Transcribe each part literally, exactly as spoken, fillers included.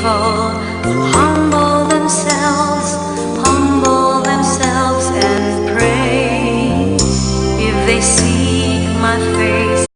Humble themselves, humble themselves and pray. If they seek my face.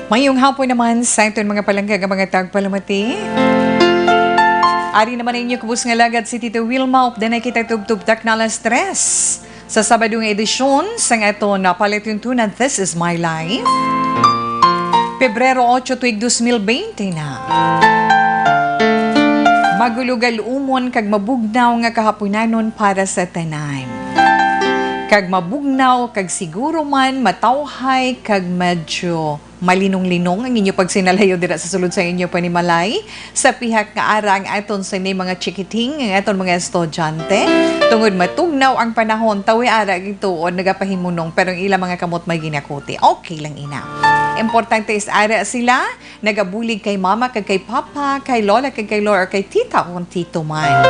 Mayong hapon naman sa aton mga palangga nga mga tagpalamati. Ari naman ang inyo kubos nga lagad si Tito Wilma, updanay kita tubtob takna alas tres sa Sabado nga edisyon sang aton palatuntunan, This Is My Life. Pebrero ocho, tuig dos mil bente na. Magulugal-umon kag mabugnaw nga kahapunanon para sa tanan. Kag mabugnaw, kag siguro man matawhay, kag medyo malinong-linong ang inyo pagsinalayo dira sa sulod sa inyo panimalay. Sa pihak nga ara ang aton sini mga chikiting, ang aton mga estudyante. Tungod matugnaw ang panahon, tawi ara gituon nagapahimunong, pero ang ilang mga kamot may ginakuti. Okay lang ina. Importante is ara sila, nagabulig kay mama, kag kay papa, kay lola, kag kay lolo, or kay tita, kung tito man.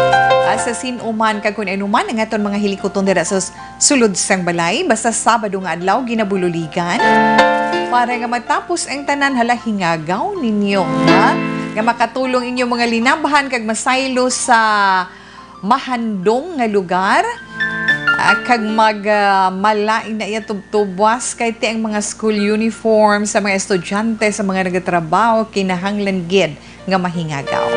Ah, sa sin-o man, kag kung ano man ang aton mga hilikuton dira sa s-, sulod sang balay, basta Sabado nga adlaw, ginabululigan. Para nga matapos ang tanan, hala, hingagaw ninyo, ha? Nga makatulong inyo mga linabhan kag masaylo sa mahandong nga lugar. Ah, kag mag, ah, malain na iya tubtubwas kay ti ang mga school uniform sa mga estudyante, sa mga nagatrabaho, kinahanglan gid nga mahingagaw.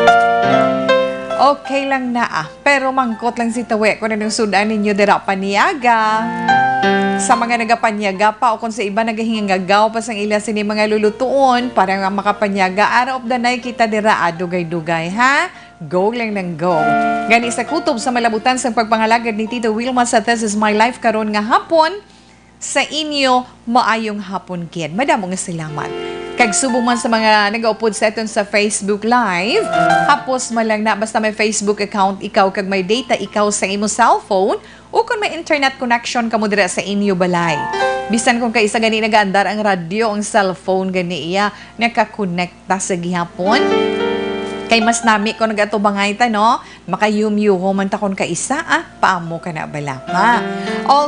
Okay lang na, ah. Pero mangkot lang si Tawe kung anong sud-an ninyo dira paniaga. Sa mga nagapanyaga pa o kung sa iba nagahingagaw pa sang ila sini mga lulutuon para nga makapanyaga, ara updanay kita dira, ah, dugay-dugay, ha? Go lang ng go. Gani sa kutob sa malabutan sang pagpangalagad ni Tita Wilma sa This Is My Life karon nga hapon, sa inyo, maayong hapon gid. Madamo nga salamat. Kag subong man sa mga nagaupod sa aton sa Facebook Live, hapos man lang na basta may Facebook account ikaw kag may data ikaw sa imo cellphone, o kon may internet connection kamo dira sa inyo balay. Bisan kung kaisa gani nagaandar ang radyo, ang cellphone gani iya nakakonekta sa gihapon. Kay mas nami kung nagatubangay ta, no? Makayumyuho man ta kon kaisa, ah, paamo ka na bala, ha?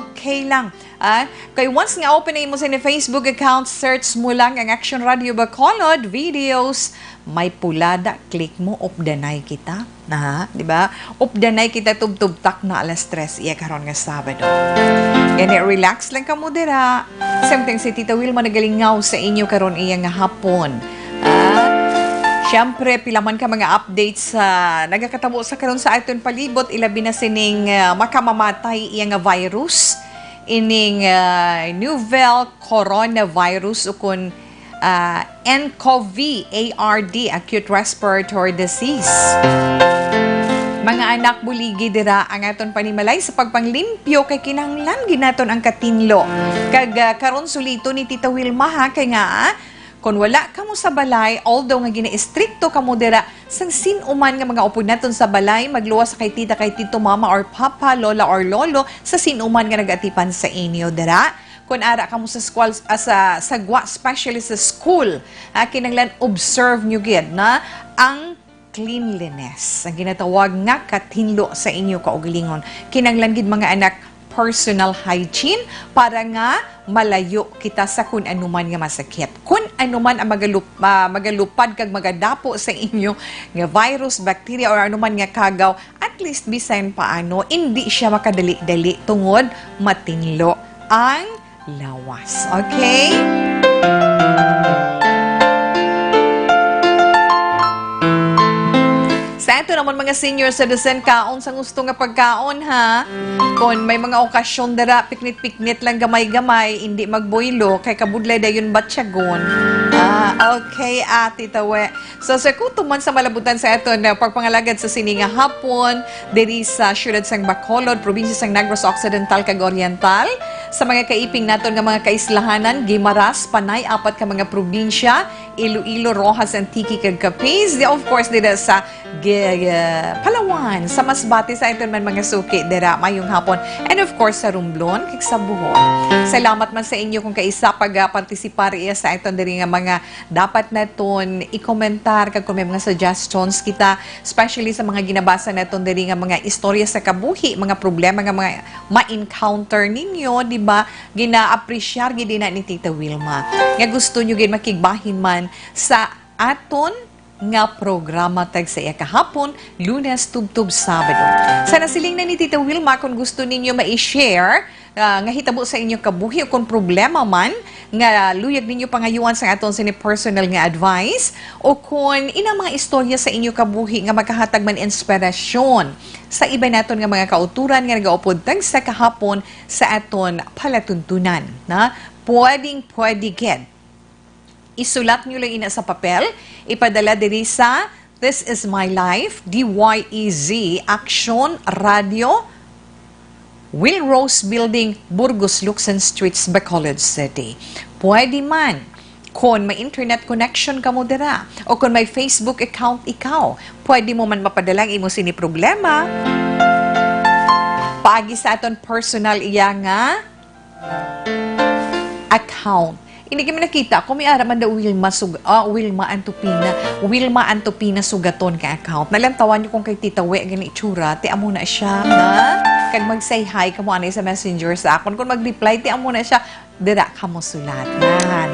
Okay lang, ah. Kay once nga open na imo sa ni Facebook account, search mo lang ang Action Radio Bacolod videos. May pulada, click mo, updanay kita. Na, di ba? Updanay kita tubtub takna alas tres iya karon nga Sabado. Gani, relax lang kamo dira. Samtang si Tita Wilma nagalingaw sa inyo karon iya nga hapon. Ah, siyempre, pila man ka mga updates sa nagakatabo sa karon sa aton palibot, ilabi na sining, ah, makamamatay iya nga virus, ining, ah, novel coronavirus ukon, ah, N C O V A R D, acute respiratory disease. Mga anak, buligi dira ang aton panimalay sa pagpanglimpyo kay kinahanglan gid naton ang katinlo. Kag, ah, karon sulito ni Tita Wilma, ha, kay nga, ah, kon wala kamo sa balay, although nga gina-estrikto kamo dira, sang sin-o man nga mga upod naton sa balay, magluwas kay tita, kay tito, mama or papa, lola or lolo, sa sin-o man nga nag-atipan sa inyo dira. Kon ara kamo sa skwal-, ah, sa, sa gwa, especially sa school, ah, kinahanglan observe nyo gid na ang cleanliness, ang ginatawag nga katinlo sa inyo kaugalingon. Kinahanglan gid, mga anak, personal hygiene para nga malayo kita sa kun anuman nga masakit. Kun anuman ang magalup-, ah, magalupad kag magadapo sa inyo nga virus, bacteria, or anuman nga kagaw, at least bisan paano, hindi siya makadali-dali tungod matinlo ang lawas. Okay? Sa ato naman, mga senior citizen, kaon sa gusto nga pagkaon, ha? Kung may mga okasyon dira, piknit-piknit lang gamay-gamay, hindi magbuylo, kay kabudlay dayon batyagon. Ah, okay, Ate Tawe. So, sa kutob man sa malabutan sa aton, uh, pagpangalagad sa sini nga hapon, diri sa siyudad sang Bacolod, probinsya sang Negros Occidental kag Oriental, sa mga kaiping naton nga mga kaislahanan, Guimaras, Panay, apat ka mga probinsya, Iloilo, Roxas, Antique, kag Capiz, di, of course, dira sa G-, uh, Palawan, sa Masbate, sa aton man mga suki, dira, mayong hapon, and of course, sa Romblon, kag sa Bohol. Salamat man sa inyo kung kaisa pag, uh, partisipar iya sa aton diri nga mga dapat naton i-komentar, kag kung may mga suggestions kita, especially sa mga ginabasa naton diri nga mga istorya sa kabuhi, mga problema nga mga ma-encounter ninyo, di ba? Gina-appreciar gid na ni Tita Wilma nga gusto nyo gid makigbahin man sa aton nga programa tagsa iya kahapon, Lunes tubtob Sabado. Sa nasiling na ni Tita Wilma, kung gusto ninyo ma-share, ah, nga hitabo sa inyo kabuhi o kung problema man nga luyag ninyo pangayuan sa aton sini personal nga advice o kung inang mga istorya sa inyo kabuhi nga makahatag man inspirasyon sa iba naton nga mga kauturan nga nagaupod tagsa kahapon sa aton palatuntunan, na pwedeng pwede gid. Isulat nyo lang ina sa papel, ipadala diri sa This Is My Life, D Y E Z, Action Radio, Will Rose Building, Burgos Luksan Streets, Bacolod City. Pwede man, kon may internet connection kamo dira, o kon may Facebook account ikaw, pwede mo man mapadala ang imo sini problema paagi sa aton personal iya nga account. Hindi kami nakita kung may ara man daw Wilma Sug-, ah, Wilma Antupina. Wilma Antupina Sugaton ka account. Nalantawan niyo kung kay Tita We gani itsura, ti amo na siya, ha? Kag mag-say hi kamo anay sa messenger sa akon. Kung mag-reply, ti amo na siya, dira kamo sulat. Yan.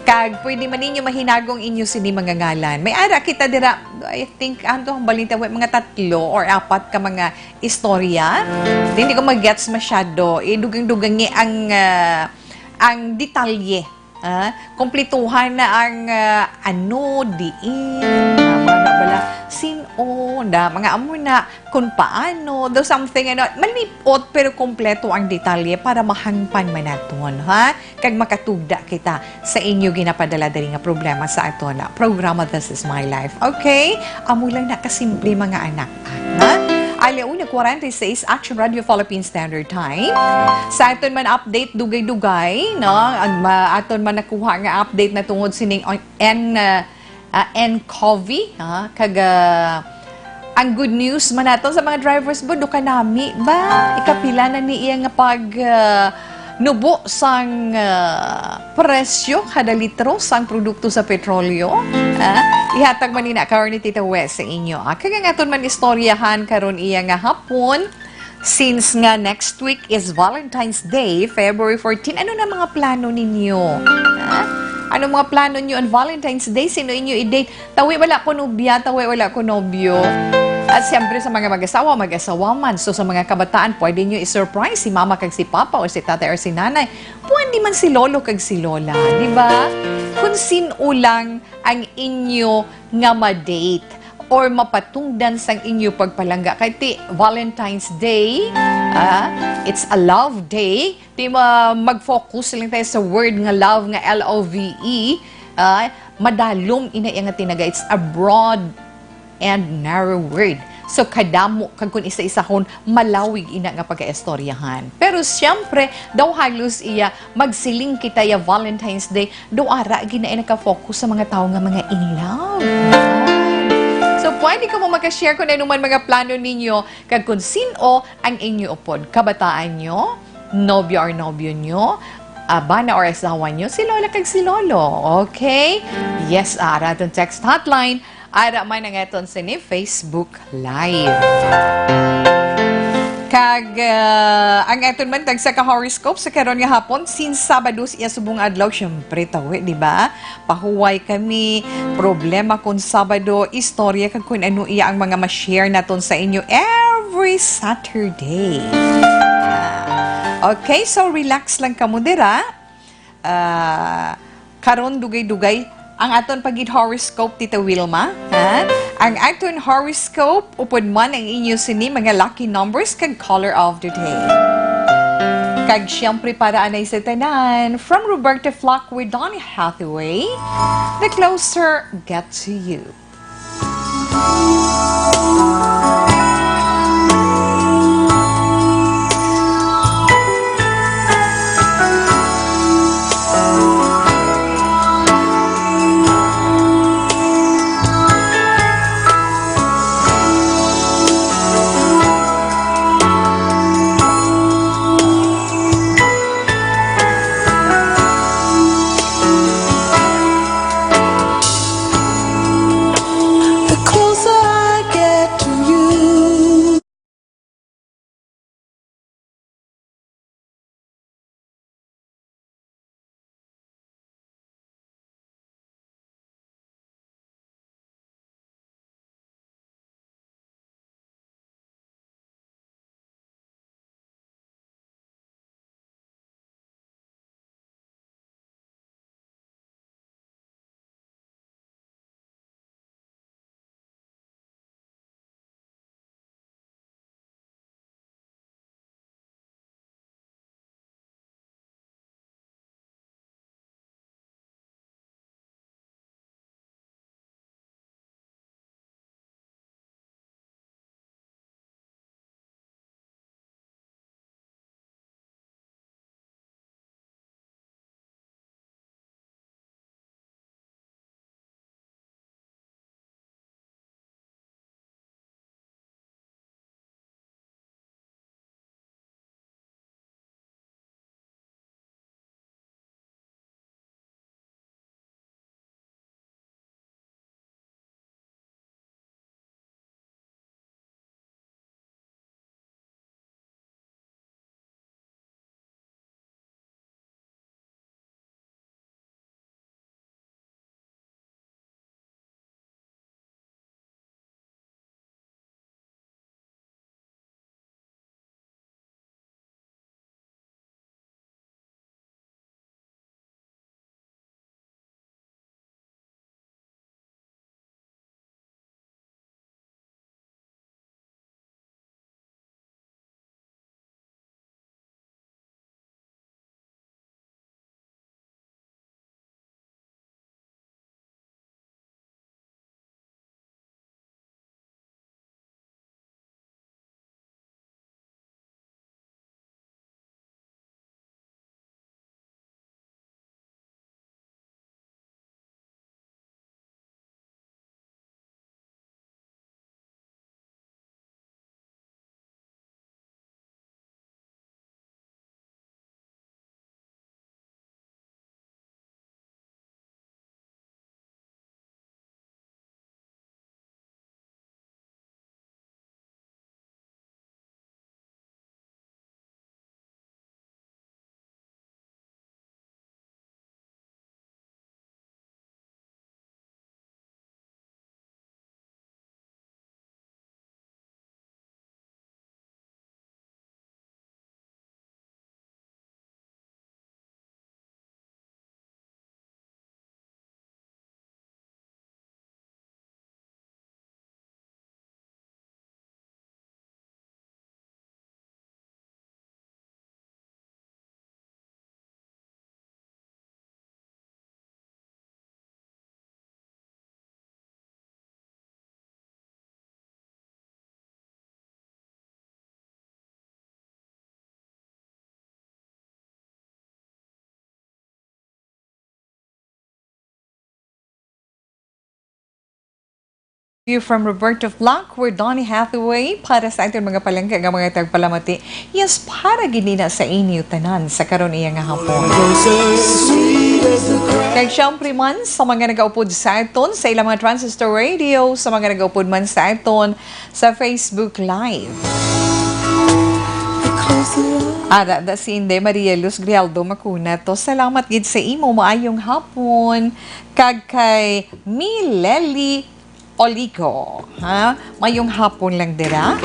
Kag pwede man ninyo mahinagong inyo sini mga ngalan. May ara kita dira, I think, ano ang balinta, mga tatlo or apat ka mga istorya. Hindi ko mag-gets masyado. Idugang-dugangi ang, ah, ang detalye. Ah, kumplituhan na ang, ah, ano, diin, ah, mga bala, sin-o, na, mga amo na, kung paano, daw something, ano, malipot pero kompleto ang detalye para mahangpan man naton, ha? Kag makatugda kita sa inyo ginapadala diri nga problema sa aton na programa, This Is My Life. Okay? Amo lang na kasimple, mga anak, ha? Ala una kwarenta y seis, Action Radio Philippine Standard Time. Sa aton man update, dugay-dugay, no? Ang ma-, aton man nakuha nga update na tungod sining on-, en, uh, ah, N COVID, ha? Kag, ah, ang good news man nato sa mga drivers, bo, do kanami ba? Ikapila na ni iya nga pag, ah, nubo sang, ah, presyo kada litro sang produkto sa petrolyo? Ah, ihatag man ni na karon ni Tita Wes sa inyo. Ah, kag ang aton man istoryahan karon iya nga hapon, since nga next week is Valentine's Day, February fourteen, ano na mga plano ninyo? Ha? Ano mga plano niyo on Valentine's Day? Sino inyo i-date? Tawi, wala ko nobya, tawi, wala ko nobyo. At siyempre sa mga mag-asawa, mag-asawa man. So sa mga kabataan, pwede niyo i-surprise si mama kag si papa or si tatay or si nanay. Pwede man si lolo kag si lola, di ba? Kung sin-o lang ang inyo nga ma-date or mapatungdan sang inyo pagpalangga. Kay ti Valentine's Day, ah, it's a love day. Ti ma-, mag-focus lang tayo sa word nga love, nga L O V E. Ah, madalom ina iya nga tinaga. It's a broad and narrow word. So, kadamo, kag kung isa-isahon, malawig ina nga pagkaistoryahan. Pero siyempre, daw halos iya, magsiling kita ya Valentine's Day, do ara gina naka-focus sa mga tawo nga mga in love. So, pwede kamo maka-share kung ano man mga plano ninyo, kag kung sin-o ang inyo upod. Kabataan nyo, nobya or nobyo nyo, ah, bana or asawa nyo, si lola kag si lolo. Okay? Yes, ara aton text hotline. Ara man ang aton sini Facebook Live. Kag, ah, ang aton man tagsa ka horoscope sa karon nga hapon, since Sabado sa iya subong adlaw, syempre, tawi, di ba? Pahuway kami, problema kon Sabado, istorya kag kun ano iya ang mga ma-share naton sa inyo every Saturday. Ah, okay, so relax lang kamo dira. Ah, karon dugay-dugay ang aton pagid horoscope, Tita Wilma, ha? Ang aton horoscope, upod man ang inyo sini mga lucky numbers kag color of the day. Kag siyempre, para anay sa tanan, from Roberta Flock with Donny Hathaway, The Closer Get to You. The closer I get to you, You from Roberto Blanc, we're Donny Hathaway para sa aton mga palangga nga mga tagpalamati. Yes, para gid nina sa inyo tanan sa karon iya nga hapon. Kag syempre man sa mga nagaupod sa aton sa ilang mga transistor radio, sa mga nagaupod man sa aton sa Facebook Live. Ara da si Inday Maria Luz Grijaldo Macuna to. Salamat gid sa imo, maayong hapon. Kag kay Mileli Oligo, ha? Mayong hapon lang dira.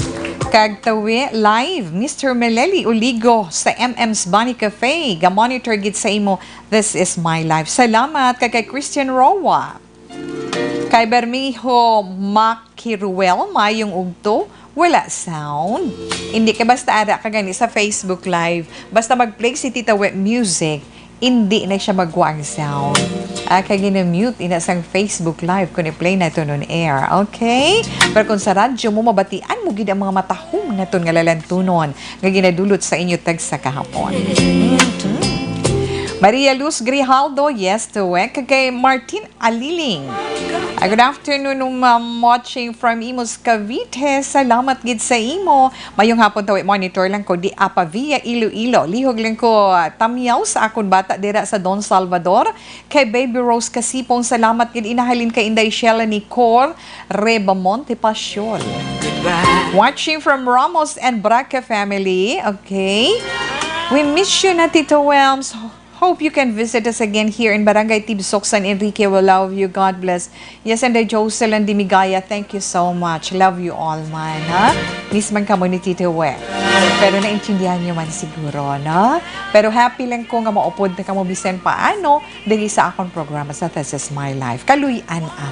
Kag tawi live, Mister Meleli Oligo sa M M's Bunny Cafe. Ga-monitor gid sa imo. This is my life. Salamat kag kay Christian Roa. Kay Bermijo Makiruel, mayong ugto. Wala sound. Hindi ka basta ara ka gani sa Facebook Live. Basta mag-play si Tita Wet Music. Hindi na siya magwa ang sound. Ah, kay gina-mute ina sang Facebook Live kung i-play naton on air. Okay? Pero kung sa radyo mo, mabatian mo gid ang mga matahom naton nga lalantunon nga ginadulot sa inyo tagsa kahapon. Mhm. Maria Luz Grijaldo, yes to it. Kay Martin Aliling. Ah, good afternoon, um, um, watching from Imus, Cavite. Salamat gid sa imo. Mayong hapon, tawi monitor lang ko di apa via Iloilo. Lihog lang ko, ah, tamyaw sa akon bata dira sa Don Salvador. Kay Baby Rose Kasipong, salamat gid inahalin kay Inday Shella Nicole Rebamonte Pasiol. Watching from Ramos and Braca family. Okay. We miss you na, Tito Welms. Hope you can visit us again here in Barangay Tibsok, San Enrique. We love you. God bless. Yes, and the Jocelyn Dimigaya, thank you so much. Love you all, man, ha? Miss man kamo ni Tito We. Pero naintindihan niyo man siguro, no? Pero happy lang ko nga maupod na kamo bisan paano diri sa akon programa sa This Is My Life. Kaluy-an ako.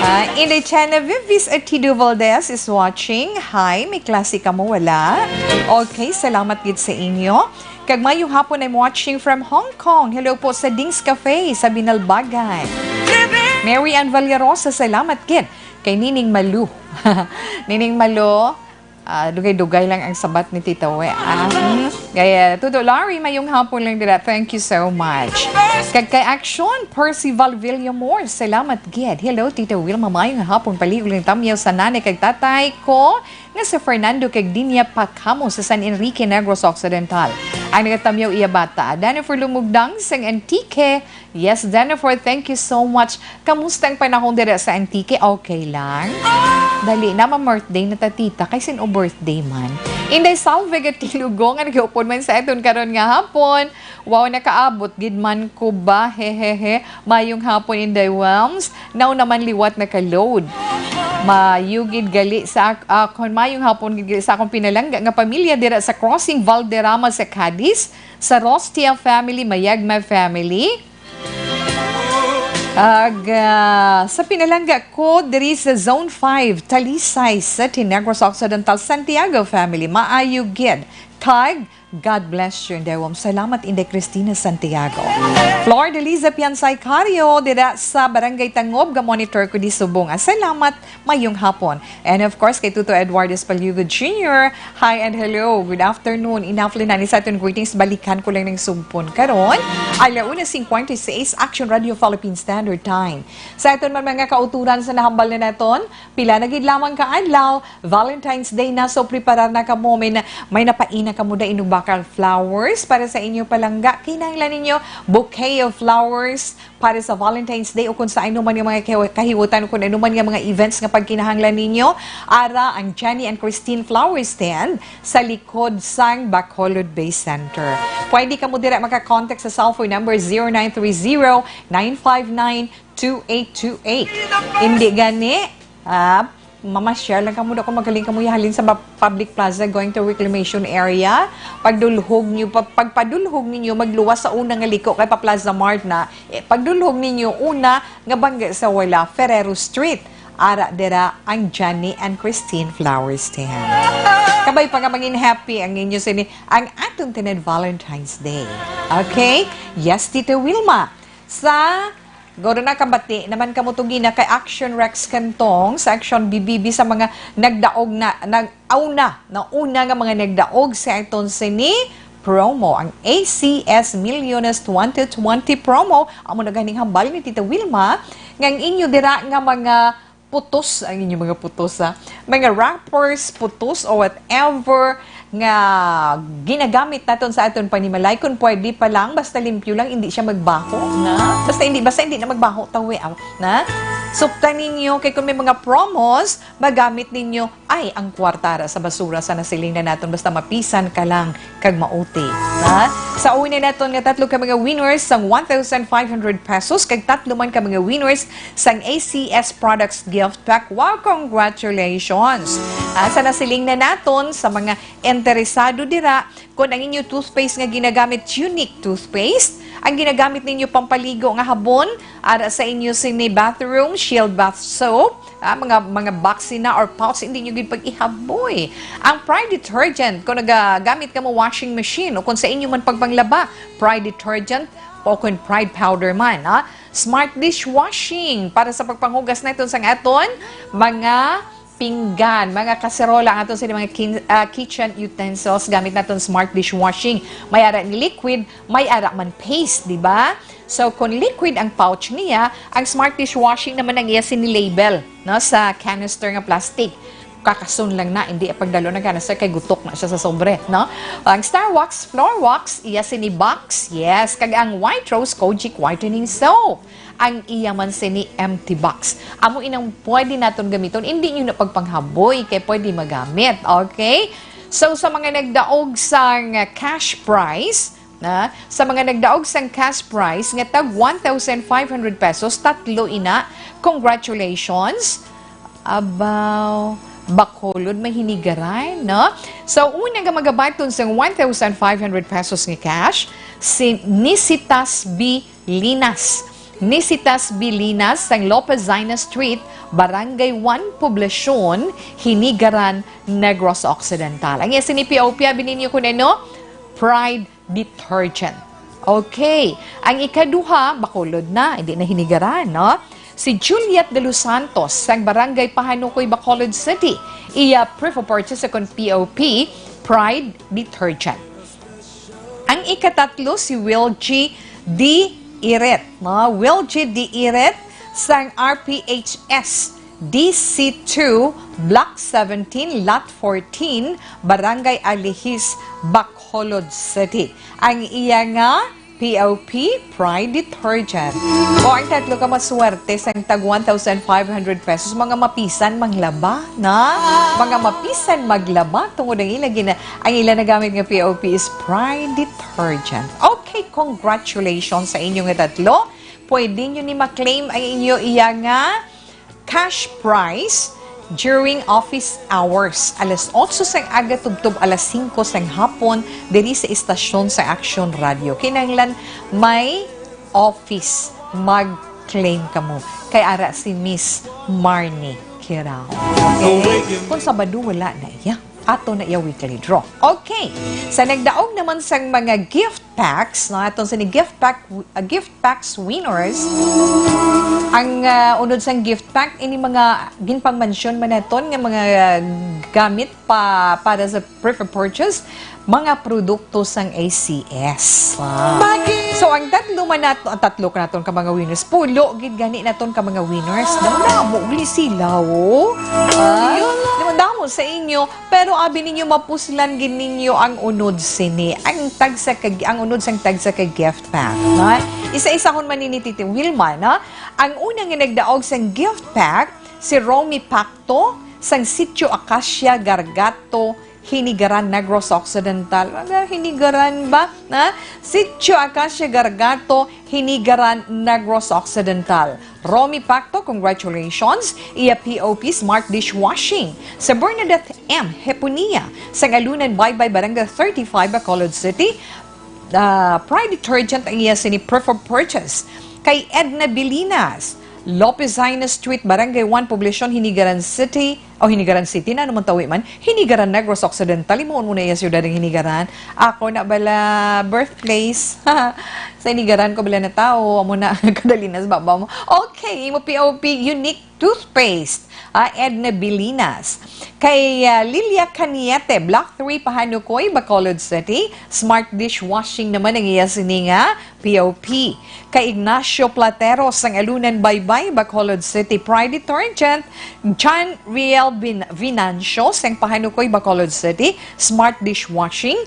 Ah, Inday Genevieve Atido Valdez is watching. Hi, may klase kamo, wala? Okay, salamat gid sa inyo. Kag mayong hapon, I'm watching from Hong Kong. Hello po sa Dings Cafe sa Binalbagan. Mary Ann Vallarosa, salamat gid kay Nining Malu. Nining Malu, ah, dugay-dugay lang ang sabat ni Tita We, ah. Hmm. Kaya, Tudo Larry, mayong hapon lang dira. Thank you so much. Kag kay Action, Percival Villamor, salamat gid. Hello, Tita Wilma, mayong hapon. Paliog lang tamyaw sa nanay kag tatay ko nga si Fernando kag Dinia Pacamo sa San Enrique, Negros Occidental. Ang nagatamyaw iya bata, Danifer Lumugdang sang Antique. Yes, Danifer, thank you so much. Kamusta ang panahon dira sa Antique? Okay lang? Dali na, ma-birthday na ta, tita. Kay sin-o birthday man? Inday Salve Gatilugo nga nag-upod man sa aton karon nga hapon. Wow, nakaabot gid man ko ba? Hehehe. Mayong hapon, Inday Welms. Now naman liwat naka-load. Mayugid gali sa ak-, akon, mayong hapon gid gali sa akong pinalangga nga pamilya dira sa Crossing Valderrama sa Cadiz, sa Rostia family, Mayagma family. Ag, ah, sa pinalangga ko diri sa Zone five, Talisay City, Negros Occidental, Santiago family, maayo gid. Kag God bless you, Inday Welms. Salamat, Inday Cristina Santiago. Flor de Liza Piansay Cario, dira sa Barangay Tangob, ga-monitor ko di subong. Ah, salamat, mayong hapon. And of course, kay Tuto Eduardo Espaliugo Junior, hi and hello, good afternoon. Enough lang na ni sa aton greetings, balikan ko lang ng sumpon karon. Ala una cincuenta y seis, Action Radio Philippine Standard Time. Sa aton man mga kauturan sa nahambal na naton, pila na gid lamang ka adlaw, Valentine's Day na, so preparar na kamo. May na, may napaina kamo da inugbakal flowers para sa inyo palangga. Kinahanglan ninyo bouquet of flowers para sa Valentine's Day o kung sa ano man nga mga kahiw-, kahiwatan o kung ano man nga mga events nga pagkinahanglan ninyo. Ara ang Jenny and Christine Flower Stand sa likod sang Bacolod Bay Center. Pwede kamo dira maka-contact sa cellphone number zero nine three zero, nine five nine, two eight two eight. Hindi gani, ah, mama-share lang kamo da kung magaling kamo ihalin sa ba-, public plaza going to reclamation area. Pagdulhog niyo, pa-, pagpadulhog ninyo, magluwas sa una nga liko kay pa Plaza Mart na. Eh, pagdulhog ninyo, una nga bangga sa wala, Ferrero Street. Ara dira ang Johnny and Christine Flower Stand. Kabay pa nga mangin happy ang inyo sini, ang atong tinad Valentine's Day. Okay? Yes, Tita Wilma. Sa Goro na kabati naman kamo tugina kay Action Rex Cantong sa Action B B B sa mga nagdaog na, nag-, auna, nauna nga mga nagdaog sa aton sini promo, ang A C S Milyones twenty twenty promo. Amo na ganing hambal ni Tita Wilma nga ang inyo dira nga mga putos ang inyong mga putos, ha? Mga wrappers, putos, o whatever nga ginagamit naton sa aton panimalay, kung pwede pa lang, basta limpyo lang, hindi siya magbaho, na? Basta hindi, basta hindi na magbaho, tawi, ah, na? Suptan ninyo, kay kung may mga promos, magamit ninyo, ay, ang kwarta ra sa basura sa nasiling na naton, basta mapisan ka lang kag mauti, ha? Sa una naton nga tatlo ka mga winners sang one thousand five hundred pesos, kag tatlo man ka mga winners sang A C S Products Gift Pack. Wow, congratulations! Ah, sa nasiling na naton, sa mga interesado dira, kung ang inyo toothpaste nga ginagamit, Unique Toothpaste, ang ginagamit ninyo pampaligo nga habon, ara sa inyo sini bathroom, Shield Bath Soap, ah, mga, mga box na or pouch, hindi nyo gid pag-ihaboy. Ang Pride Detergent, kung nagagamit ka mo washing machine o kung sa inyo man pagpanglaba, Pride Detergent, o kung Pride Powder man, ah. Smart Dishwashing, para sa pagpanghugas naton sang aton mga pinggan, mga kaserola, ang aton sini mga kin-, ah, kitchen utensils, gamit naton Smart Dishwashing. May ara ni liquid, may ara man paste, di ba? So, kung liquid ang pouch niya, ang Smart Dishwashing naman ang iya sini label, no, sa canister nga plastic. Kakason lang na, hindi pagdalo ng canister kay gutok na siya sa sobre, no? Ang Star Wax, Floor Wax, iya sini box, yes. Kag ang White Rose Kojic Whitening Soap, ang iya man sini empty box. Amo inang pwede naton gamiton, hindi nyo na pagpanghaboy kay pwede magamit, okay? So, sa mga nagdaog sang cash prize, na, sa mga nagdaog sang cash prize nga tag one thousand five hundred pesos, tatlo ina. Congratulations. Abaw, Bacolod may hinigaran, no? So, una nga magabaton sang one thousand five hundred pesos nga cash, si Nisitas B Linas. Nisitas B Linas sang Lopez Zaina Street, Barangay one, Poblacion, Hinigaran, Negros Occidental. Ang iya sini P O P, abi ninyo kun ano? Pride Detergent. Okay. Ang ikaduha, Bacolod na, hindi na Hinigaran, no? Si Juliet de los Santos, sang Barangay Pahanukoy, Bacolod City. Iya proof of purchase sa kon P O P, Pride Detergent. Ang ikatatlo, si Will G D Irit, no? Will G D Irit, sang R P H S D C two, Block seventeen, Lot fourteen, Barangay Alihis, Bacolod City. Ang iya nga P O P, Pride Detergent. O ang tatlo ka maswerte sang tag one thousand five hundred pesos, mga mapisan manglaba, na? Mga mapisan maglaba, tungod ang ila gina-, ang ila nagamit nga P O P is Pride Detergent. Okay, congratulations sa inyo nga tatlo. Pwede nyo ni ma-claim ang inyo iya nga cash prize during office hours, alas otso sang aga tubtob alas singko sang hapon, diri sa istasyon sa Action Radio. Kinahanglan may office, mag-claim kamo. Kay ara si Miss Marnie Kirao. Okay? Kung Sabado, wala na iya. Ato na iya weekly draw. Okay. Sa nagdaog naman sang mga gift packs, no, aton sini gift pack, uh, gift packs winners, ang, uh, unod sang gift pack, ini mga ginpangmansyon man naton nga mga, uh, gamit pa, para sa proof of purchase, mga produkto sang A C S. Wow. So, ang tatlo man nato, ang tatlo ka naton ka mga winners, pulo gid gani naton ka mga winners. Damo-damo gid sila, oh. Ah, damo-damo sa inyo, pero abi ninyo, mapuslan gid ninyo ang unod sini. Ang tagsa ka, ang unod sang tagsa ka gift pack, no? Isa-isahon man nini, Titi Wilma, no? Ang una nga nagdaog sang gift pack, si Romy Pacto, sang Sitio Acacia Gargato, Hinigaran, Negros Occidental. Mga Hinigaran ba? Na? Sitio Acacia Gargato, Hinigaran, Negros Occidental. Romy Pacto, congratulations. Iya P O P, Smart Dishwashing. Sa Bernadette M Heponia, sang Alunan Baybay, Barangay thirty-five, Bacolod City. Ah, Pride Detergent ang iya sini prefer purchase. Kay Edna Bilinas, Lopez Zaina Street, Barangay one, Poblacion, Hinigaran City. O, Hinigaran City na naman tawi man. Hinigaran, Negros Occidental. Himuon mo na iya siyudad ng Hinigaran. Ako na bala birthplace. Sa Hinigaran ko bala na tao. Amo na kadalinas baba mo. Okay, imo P O P unique toothpaste. Ah, Edna Bilinas. Kay, ah, Lilia Cañete, Block three, Pahanukoy, Bacolod City. Smart dishwashing naman ang iya sini nga P O P. Kay Ignacio Plateros sang Alunan Baybay, Bacolod City, Pride Detergent. John Riel Bin-, Vinancio sang Pahanukoy, Bacolod City, Smart Dishwashing.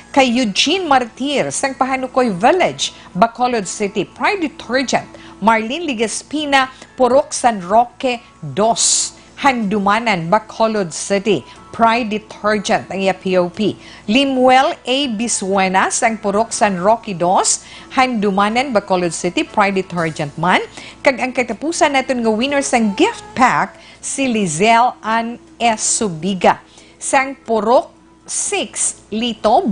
Kay Eugene Martir sang Pahanukoy Village, Bacolod City, Pride Detergent. Marlene Legaspi na, Purok San Roque, Dos, Handumanan, Bacolod City, Pride Detergent ang iya P O P. Limuel A Bisuena sang Purok San Roque Dos, Handumanan, Bacolod City, Pride Detergent man. Kag ang katapusan naton nga winner sang gift pack, si Lizelle Ann S. Subiga sang Purok Six, Litob,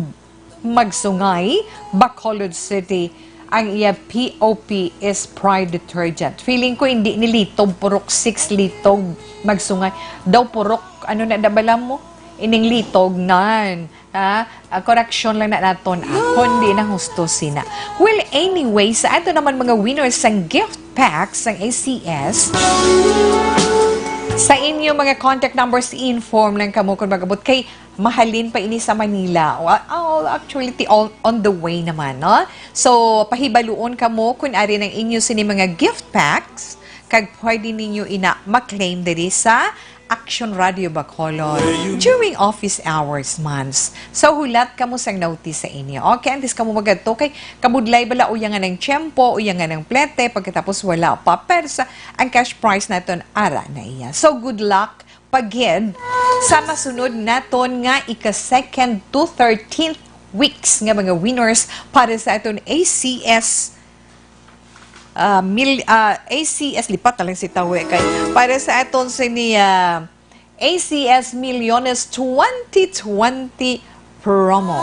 Magsungay, Bacolod City. Ang iya P O P is Pride Detergent. Feeling ko hindi ni Litob, Purok Six, Litob, Magsungay. Daw Purok, ano na, dabala mo? Ining Litog, nan. Ha? Ah, correction lang na naton, ah. Kundi nang husto sina. Well, anyway, sa ato naman mga winners sang gift pack sang A C S, sa inyo mga contact numbers, inform lang kamo kung mag-abot kay mahalin pa ini sa Manila. O, ah, oh, actually, ti-, on, on the way naman, no? So, pahibaluon kamo kung ari nang inyo sini mga gift packs, kag pwede ninyo ina ma-claim diri sa Action Radio Bacolod during office hours, months. So, hulat kamo sang notice sa inyo. Okay, antes kamo magadto, kay kabudlay bala, uyangan ang tiyempo, uyangan ang plete, pagkatapos wala pa. Pero sa, ang cash prize naton, ara na iya. So, good luck pa gid sa masunod naton nga ika-second to thirteenth weeks nga mga winners para sa aton A C S, ah, mil-, ah, A C S, lipat na lang si Tawe kay para sa aton sini, ah, A C S Milyones twenty twenty promo.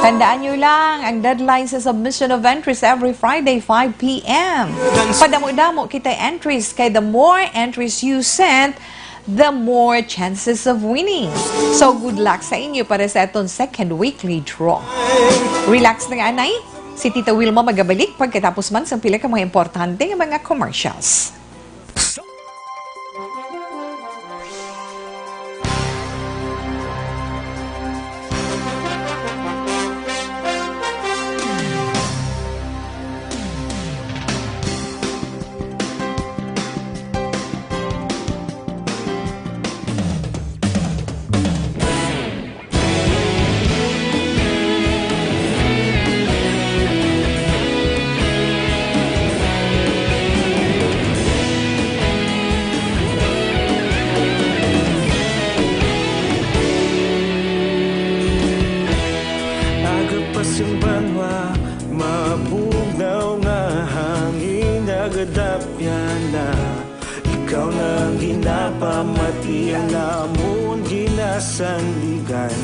Tandaan nyo lang, ang deadline sa submission of entries every Friday, five P M. Padamo-damo kita entries, kay the more entries you send, the more chances of winning. So, good luck sa inyo para sa aton second weekly draw. Relax na nga, anay. Si Tita Wilma magabalik pagkatapos man sang pila ka mga importante nga mga commercials. Aga pa sing banwa, mabugnaw nga hangin, nagadapyan na. Ikaw na ang ginapamati, ang amon ginasandigan.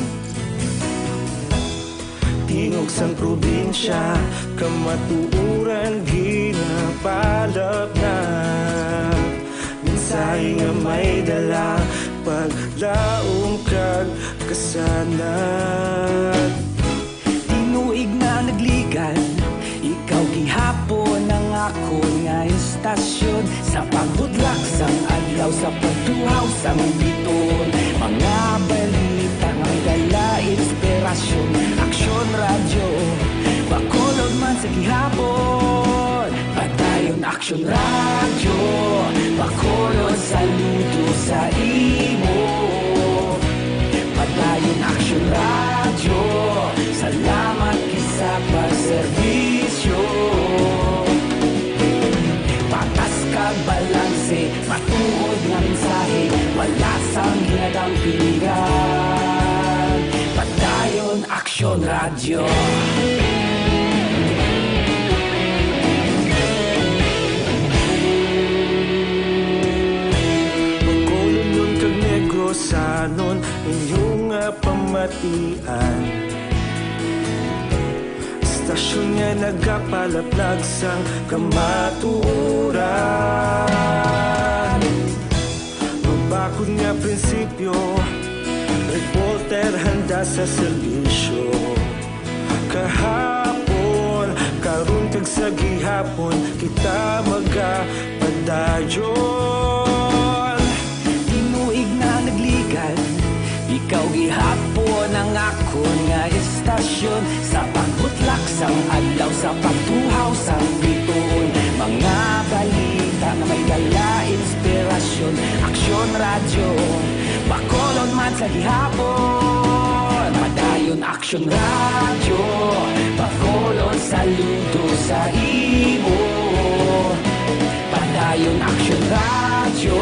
Tingog sang probinsya, kamatuoran ginapalapnap. Mensahe nga may dala, paglaom kag kasanag. Tinuig na nagligad, ikaw gihapon ang akon nga istasyon. Sa pagbudlak sang adlaw, sa pagtuhaw sang biton, mga balita nga may dala inspirasyon. Aksyon Radyo Bacolod man sa gihapon. Padayon Aksyon Radyo Bacolod, saludo sa imo. Padayon Aksyon Radyo, salamat gid sa pagserbisyo. Patas kag balanse, matuod nga mensahe, wala sang ginadampingan. Padayon Aksyon Radyo. Bacolodnon kag Negrosanon, inyo nga pamatian. Istasyon nga nagapalaplag sang kamatuoran. Mabakod nga prinsipyo Reporter handa sa serbisyo. Kahapon, karon kag sa gihapon, kita magapadayon. Tinuig na nagligad, ikaw gihapon ang akon nga istasyon. Sa pagbutlak sang adlaw, sa pagtuhaw sang bituon, mga balita nga may dala inspirasyon. Aksyon Radyo, Bacolod man sa gihapon. Padayon Aksyon Radyo, Bacolod saludo sa imo. Padayon Aksyon Radyo,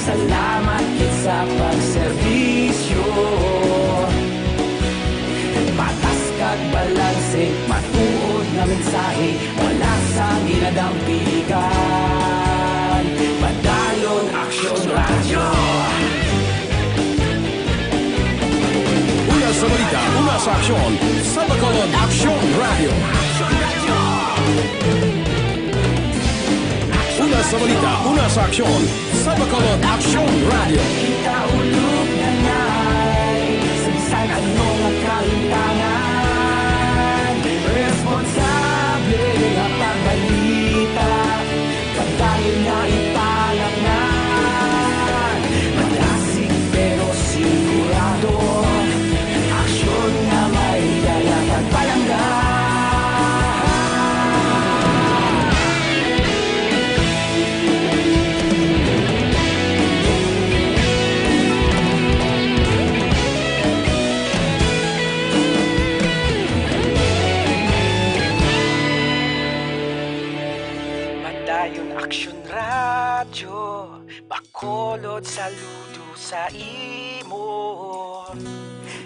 salamat gid sa pagserbisyo. Patas kag balanse, matuod nga mensahe, wala sang ginadampigan. Padayon Aksyon Radyo. Una sa balita, una sa aksyon, sa Bacolod Aksyon Radyo. Una sa balita, una sa aksyon, sa Bacolod Aksyon Radyo. Kita ulog na ngay, sa bisan ano nga kalintangan, responsable nga pagbalita, pagdayon nga ipalaknan, malasig pero sigurado, aksyon nga may dala pagpalangga. Padayon Aksyon Radyo, Bacolod saludo sa imo.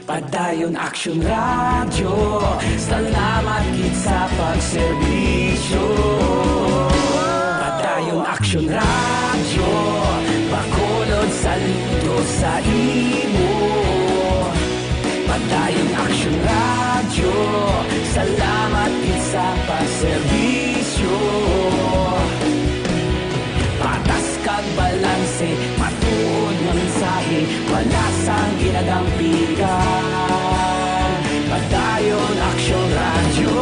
Padayon Aksyon Radyo, salamat gid sa pagserbisyo. Padayon Aksyon Radyo, Bacolod saludo sa imo. Padayon Aksyon Radyo, salamat gid sa pagserbisyo. Patas kag balanse, matuod nga mensahe, wala sang ginadampigan. Padayon Aksyon Radyo.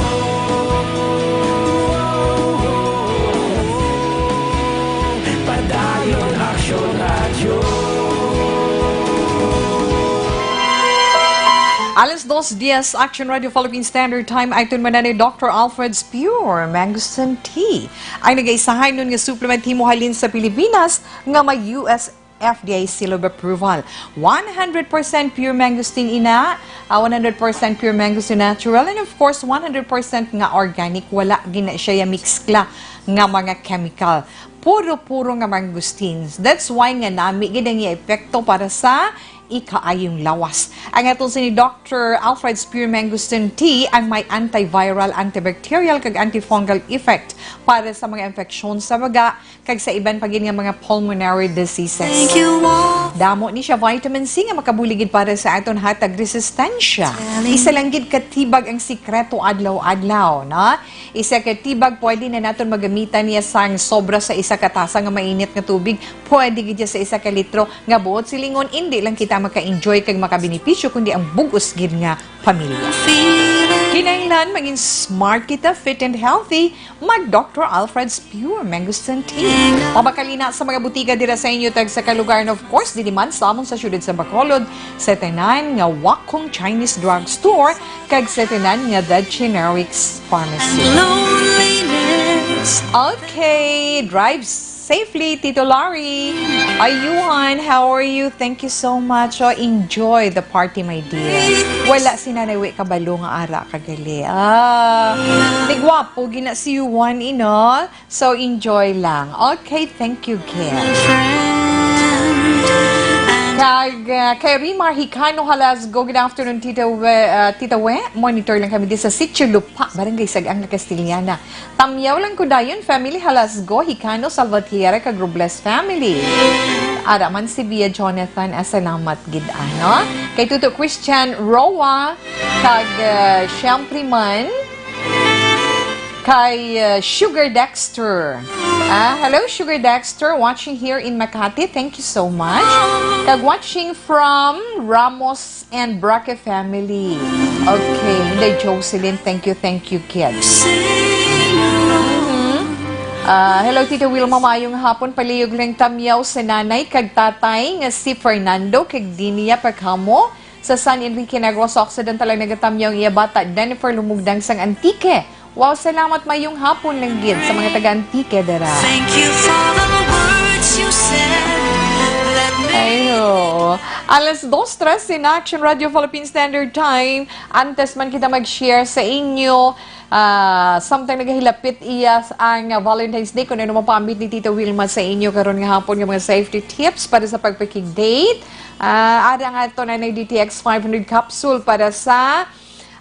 Padayon Aksyon Radyo. Alas dos diez, Action Radio Philippine Standard Time, ay tunmanan ni Doctor Alfred's Pure Mangosteen Tea. Ang nagaisahay nun nga supplement himo halin sa Pilipinas nga may U S F D A seal of approval. One hundred percent pure mangosteen ina, ah, one hundred percent pure mangosteen natural, and of course, one hundred percent nga organic. Wala gina siya ya mixkla nga mga chemical. Puro-puro nga mangosteens. That's why nga nami gid ang iya epekto para sa ikaayong lawas. Ang aton si ni Doctor Alfred's Pure Mangosteen Tea ang may antiviral, antibacterial, kag antifungal effect para sa mga infeksyon sa baga kag sa iban pa gid nga mga pulmonary diseases. Thank you all. Damo ni siya vitamin C nga makabulig gid para sa aton hatag resistensya. Isa lang gid ka tibag ang sikreto adlaw-adlaw, no? Isa ka tibag pwede na naton magamitan niya sang sobra sa isa ka tasa nga mainit nga tubig. Pwede gid siya sa isa ka litro nga buot silingon, indi lang kita maka-enjoy kag makabenepisyo, kundi ang bug-os gid nga pamilya. Kinahanglan maging smart kita, fit and healthy, mag Doctor Alfred's Pure Mangosteen Tea. Mabakal ina sa mga butika dira sa inyo tagsa ka lugar, and of course, dili man sa amon sa siyudad sa Bacolod, sa tanan nga Wakong Chinese Drug Store, kag sa tanan nga The Generics Pharmacy. Loneliness. Okay, drive safely, Tito Larry. Ayuhan, how are you? Thank you so much. Oh, enjoy the party, my dear. Wala si Nanay Wi kabalo nga ara ka gali. Ah, tigwapo gina si Juan, ino. So, enjoy lang. Okay, thank you, Ken. Kag, uh, kay Rimar Hicano Halasgo, good afternoon, Tita We, uh, Tita We. Monitor lang kami di sa Sitio Lupa, Barangay Sag-anga, Castillana. Tamyaw lang ko dayon, family Halasgo, Hicano, Salvatierra, kag Robles family. Ara man si Bia Jonathan, ah, salamat gid, ano. Kay Tuto Christian, Roa, kag, uh, siyempre man, kay uh, Sugar Dexter. Ah, hello, Sugar Dexter, watching here in Makati. Thank you so much. Kag watching from Ramos and Braque family. Okay, Inday Jocelyn, thank you, thank you, kids. Mhm. Ah, hello, Tita Wilma, maayong hapon. Palihog lang tamyaw sa nanay kag tatay nga si Fernando kag Dinia Pagkamo. Sa San Enrique Negros Occidental ang nagatamyaw ang iya bata, Jennifer Lumugdang sang Antique. Wow, salamat, mayong hapon lang gid sa mga taga Antique dira. Thank you for the words you said that made Ayo. Alas dos trese na, Action Radio Philippine Standard Time. Antes man kita mag-share sa inyo, ah, samtang nagahilapit iya ang Valentine's Day, kung ano man paambit ni Tita Wilma sa inyo karon nga hapon nga mga safety tips para sa pagpakig-date. Ah, ara nga ato na D T X five hundred capsule para sa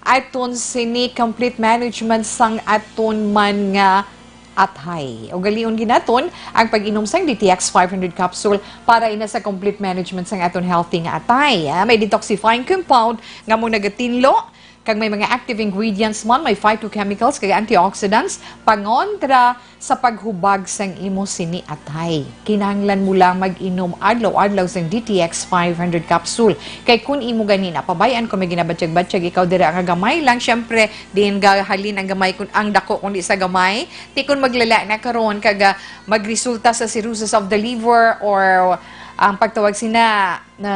aton sini complete management sang aton man nga atay. Ugalion gid naton ang pag-inom sang D T X five hundred capsule para ina sa complete management sang aton healthy nga atay. Ah, may detoxifying compound nga mo nagatinlo, kag may mga active ingredients man, may phytochemicals kag antioxidants, pangontra sa paghubag sang imo sini atay. Kinahanglan mo lang mag-inom adlaw-adlaw sang D T X five hundred capsule. Kay kun imo gani na pabay-an, kung may ginabatyag-batyag ikaw dira nga gamay lang, syempre, diin gahalin ang gamay kun ang dako kundi sa gamay. Ti kun maglala na karon kag, ah, magresulta sa cirrhosis of the liver or ang pagtawag sina na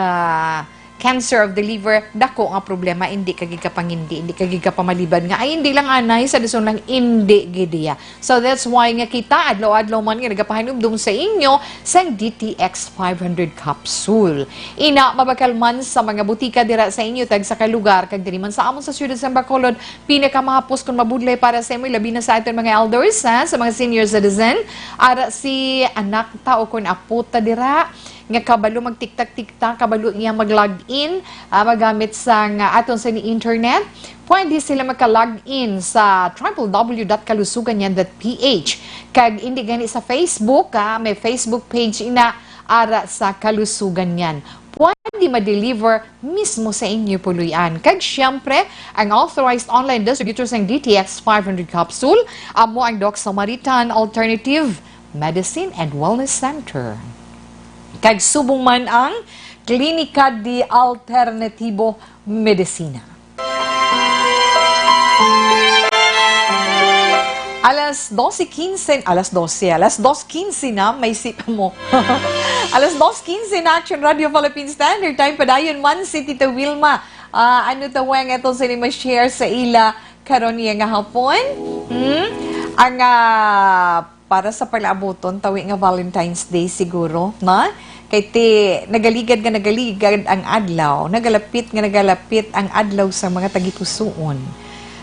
cancer of the liver, dako nga problema, indi ka gid kapangindi, indi ka gid kapamaliban nga, "Ay, indi lang anay, sa dason lang, indi gid iya." So that's why nga kita, adlaw-adlaw man nga nagapahinumdom sa inyo sang D T X five hundred capsule. Ina, mabakal man sa mga butika dira sa inyo, tag sa kalugar, kag diri man sa amon sa siyudad sa Bacolod, pinakamahapos kun mabudlay para sa imo, labi na sa aton mga elders, ha, sa mga senior citizen. Ara si anak ta o kun apo ta dira, nga kabalo magtiktak-tiktak, kabalo niya mag-log in, ah, magamit sang, ah, aton sa ni internet, pwede sila maka-log in sa triple W dot kalusugan niyan dot P H. Kag indi gani sa Facebook, ah, may Facebook page ina ara sa Kalusugan Niyan. Pwede ma-deliver mismo sa inyo puloy-an. Kag siyempre, ang authorized online distributor sang D T X five hundred capsule, amo ang Doc Samaritan Alternative Medicine and Wellness Center. Kag subong man ang Klinika de Alternativo Medicina. Alas dose quince, alas dose, alas dos quince na, may sip mo. Alas dos quince na, Action Radio Philippine Standard Time. Padayon man si Tita Wilma. Ah, ano ta, Weng, ato sini ma-share sa ila karon niya nga hapon? Hmm? Ang, ah, para sa palaabuton, tawi nga Valentine's Day siguro, na? Kay ti, nagaligad nga nagaligad ang adlaw, nagalapit nga nagalapit ang adlaw sa mga tagipusoon.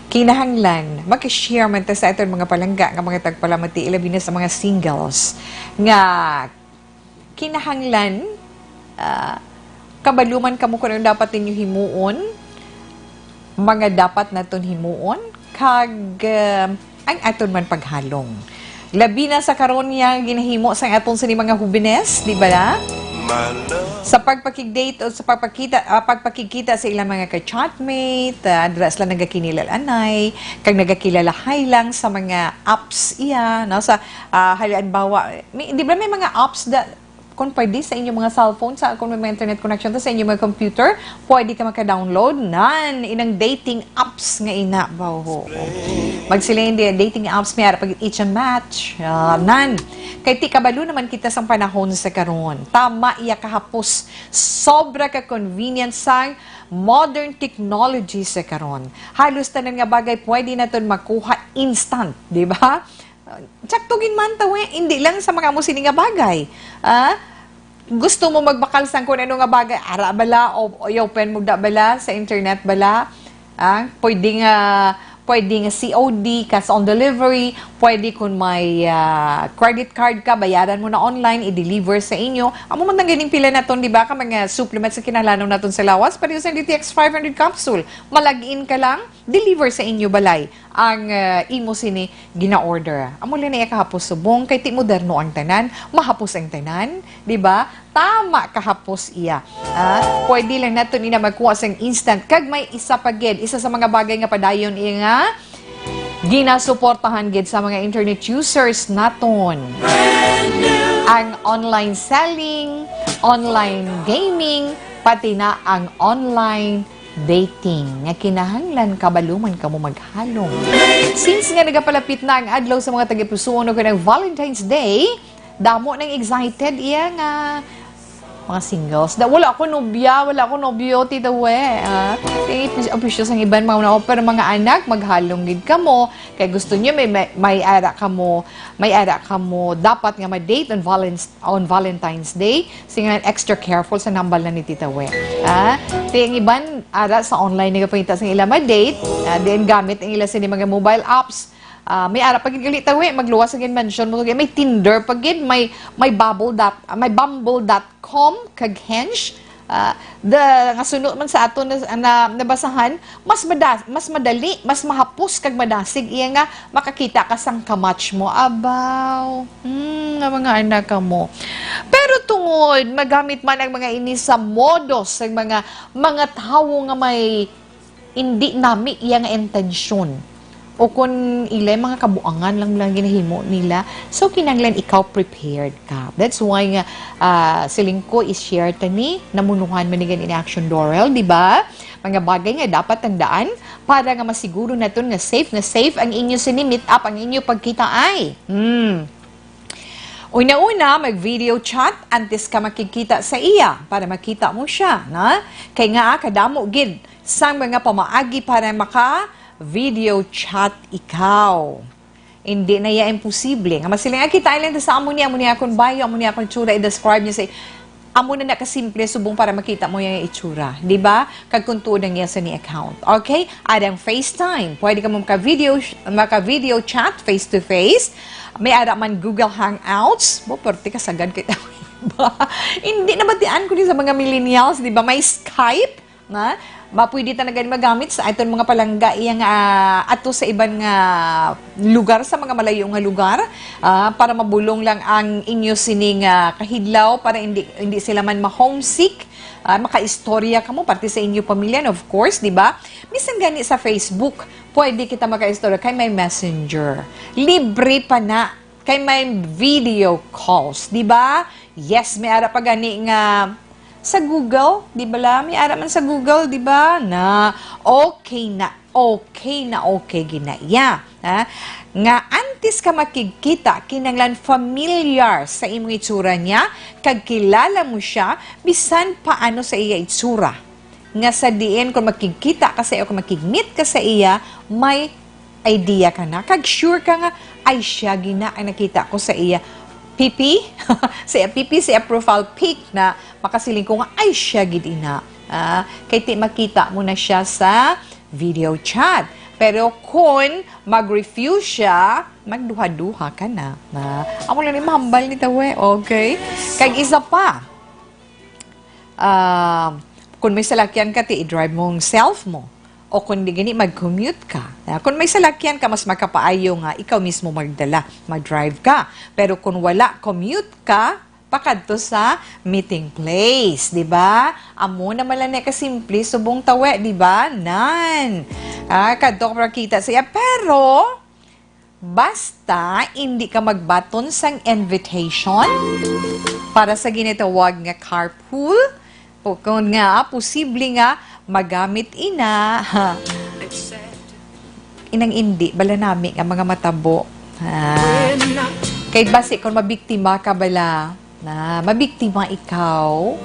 Kinahanglan, maka-share man ta sa aton mga palangga nga mga tagpalamati, ilabi na sa mga singles, nga kinahanglan, ah, kabalo man kamo kung ano dapat ninyo himuon, mga dapat naton himuon, kag, ah, ang aton man paghalong. Labi na sa karon nga ginahimo sang aton sini mga hubines, di ba na? Sa pagpakig-date o sa pagpakita, ah, pagpakigkita sa ilang mga ka-chatmate, ah, dira sila nagakinilalanay, kag nagakilalahay lang sa mga apps iya, no? Sa, ah, halimbawa, may, di ba may mga apps da, kung pwede sa inyong mga cellphone, sa, kung may mga internet connection to sa inyong mga computer, pwede ka maka-download nan inang dating apps nga ina ba, ho. Magsiling di, dating apps, may ara pag itch and match. Ah, nan. Kay ti kabalo naman kita sang panahon sa karon. Tama iya kahapos. Sobra ka convenience sang modern technology sa karon. Halos tanan nga bagay pwede naton makuha instant, di ba? Tsakto gid man ta, we, hindi lang sa mga amo sini nga bagay. Ah, gusto mo magbakal sang kung ano nga bagay, ara bala, o, o i-open mo da bala sa internet bala. Ah, pwede nga, pwede nga C O D, cash on delivery, pwede kung may, ah, credit card ka, bayaran mo na online, i-deliver sa inyo. Amo man ang ganing pila naton, di ba, ka mga supplements sa kinahanglanon naton sa lawas, pareho sa D T X five hundred capsule. Malagin ka lang, deliver sa inyo balay ang, ah, imo sini gina-order. Amo lang na iya kahapos subong, kay ti moderno ang tanan, mahapos ang tanan, di ba? Tama kahapos iya. Ah, pwede lang naton ina magkuha sang instant. Kag may isa pa gid, isa sa mga bagay nga padayon iya nga Ginasuportahan gid sa mga internet users naton ang online selling, online gaming, pati na ang online dating nga kinahanglan kabalo man kamo maghalong. Since nga nagapalapit na ang adlaw sa mga tagipusoon o kanang Valentine's Day, damo nang excited iya nga mga singles. Da, wala ko nobya, wala ko nobyo, Tita We. Ah, kay official sang iban mga una, pero mga anak, maghalong gid kamo. Kay gusto niyo may, may, may ara kamo, may ara kamo dapat nga ma-date on Valentine's, on Valentine's Day. Singa extra careful sa nambal na ni Tita We. Ah, kay ang iban ara sa online nagapangita sa ila ma-date, ah, then gamit ang ila sa mga mobile apps. Ah, may ara pa gid gali, Tita We, magluwas sa gid mention mo, may Tinder pa gid, may, may Bumble dot, ah, may Bumble dot com kag Hinge. Ah, the, nga suno man sa ato na, na, nabasahan, mas mada-, mas madali, mas mahapos kag madasig iya nga makakita ka sang kamatch mo. Abaw, hmm, nga mga anak ka mo. Pero tungod magamit man ang mga ini sa modos sang mga, mga tawo nga may indi nami iya nga intensyon, o kun ilay mga kabuangan lang, lang ginahimo nila, so kinahanglan ikaw prepared ka. That's why nga, ah, siling ko, i-share ta ni, namunuhan man ni gani ni Action Dorel, di ba? Mga bagay nga dapat tandaan para nga masiguro naton nga safe, nga safe ang inyo sini meet up, ang inyo pagkita ay. Hmm. Una-una, mag-video chat antes ka makigkita sa iya para makita mo siya, na? Kay nga, kadamo gid sang mga pamaagi para maka-video chat ikaw. Hindi na iya imposible. Nga masiling, "Ah, kita lang sa amo niya, amo niya akong bayo, amo niya akong tsura, i-describe niya sa amo na na kasimple subong para makita mo yung itsura." Di ba? Kag kung tuod ang iya sa ni account. Okay? Adang FaceTime. Pwede ka mo maka-video, maka-video chat face to face. May ara man Google Hangouts. Bo, perte ka sagad kay ba? Hindi na batian ko ni sa mga millennials, di ba? May Skype, na mapwede ta na gani magamit sa aton mga palangga iya nga, ah, ato sa iban nga lugar, sa mga malayo nga lugar, ah, para mabulong lang ang inyo sining, ah, kahidlaw para hindi, hindi sila man ma-homesick. Ah, makaistorya kamo parte sa inyo pamilya, and of course, di ba? Bisan gani sa Facebook, pwede kita makaistorya kay may Messenger. Libre pa na kay may video calls, di ba? Yes, may ara pa gani nga sa Google, di ba la? May ara man sa Google, di ba? Na, okay na, okay na, okay gid na iya. Ha? Nga antes ka makigkita, kinahanglan familiar sa imong itsura niya, kag kilala mo siya, bisan paano sa iya itsura. Nga sa diin, kung makigkita ka sa iya, kung makigmeet ka sa iya, may idea ka na. Kag sure ka nga, "Ay, siya gina ang nakita ko sa iya pipi." Sa iya pipi, sa iya profile pic na makasiling ko nga, "Ay, siya gid ina." Ah, kay ti makita mo na siya sa video chat. Pero kung mag-refuse siya, magduha-duha ka na. Na, amo lang ni mahambal ni Tawe, okay? Kag isa pa, ah, kung may salakyan ka, ti i-drive mo ang self mo. O kung di gani, mag-commute ka. Ah, kung may salakyan ka, mas makapaayo nga ikaw mismo magdala, mag-drive ka. Pero kung wala, commute ka, pakadto sa meeting place, di ba? Amo naman lang na kasimple, subong Tawe, di ba? Nan. Ah, kadto ka para kita siya. Pero, basta hindi ka magbaton sang invitation para sa ginatawag nga carpool, o kung nga, posible nga magamit ina. Inang indi, bala nami nga mga matabo. Ha? Kay basi kung mabiktima ka bala, na mabiktima ikaw,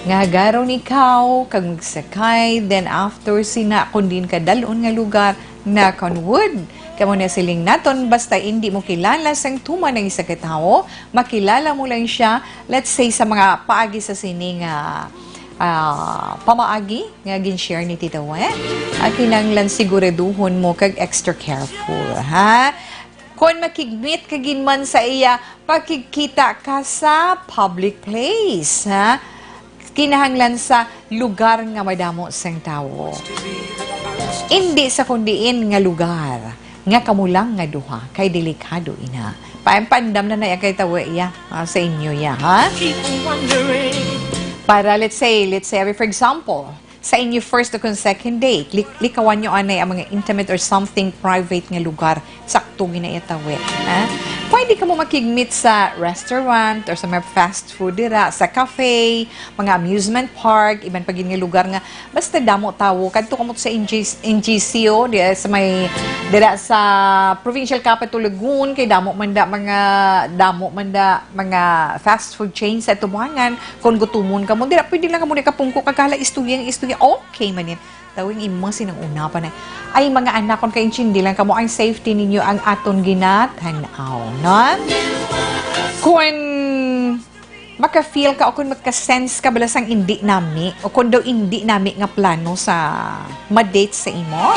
nga garo ni ikaw, kag magsakay, then after sina, kung diin ka dalon nga lugar, knock on wood. Kamo na siling naton, basta indi mo kilala sang tuman ang isa ka tawo, makilala mo lang siya, let's say, sa mga paagi sa sini nga, ah, pamaagi nga gin-share ni Tita Wet, ah, kinahanglan siguraduhon mo kag extra careful, ha? Kon makigmeet ka gid man sa iya, pakigkita ka sa public place, ha? Kinahanglan sa lugar nga madamo sang tawo. Indi sa kon diin nga lugar nga kamo lang nga duha, kay delikado ina. Pa-, paandam na na iya kay Tawe iya, ah, sa inyo iya, ha? Para, let's say, let's say, for example, sa inyo first o kung second date, lik-, likawan nyo anay ang mga intimate or something private nga lugar. Sakto gina iya tawi, ha? Pwede kamo makigmit sa restaurant or sa mga fast food dira, sa cafe, mga amusement park, iban pa gid nga lugar nga basta damo tawo. Kadto kamo sa N G C, N G C O, di, sa may, dira sa Provincial Capital Lagoon, kay damo man da mga, damo man da mga fast food chain sa tubuangan. Kung gutumon kamo, dira pwede lang kamo ni kapungko, kag hala, istorya ang istorya. Okay man yan. Tawing imo sinang una pa na. Ay, mga anak, kung kaintindi lang kamo, ang safety ninyo ang aton ginatan-aw, no? Kung maka-feel ka o kung maka-sense ka bala sang indi nami, o kung daw indi nami nga plano sa ma-date sa imo,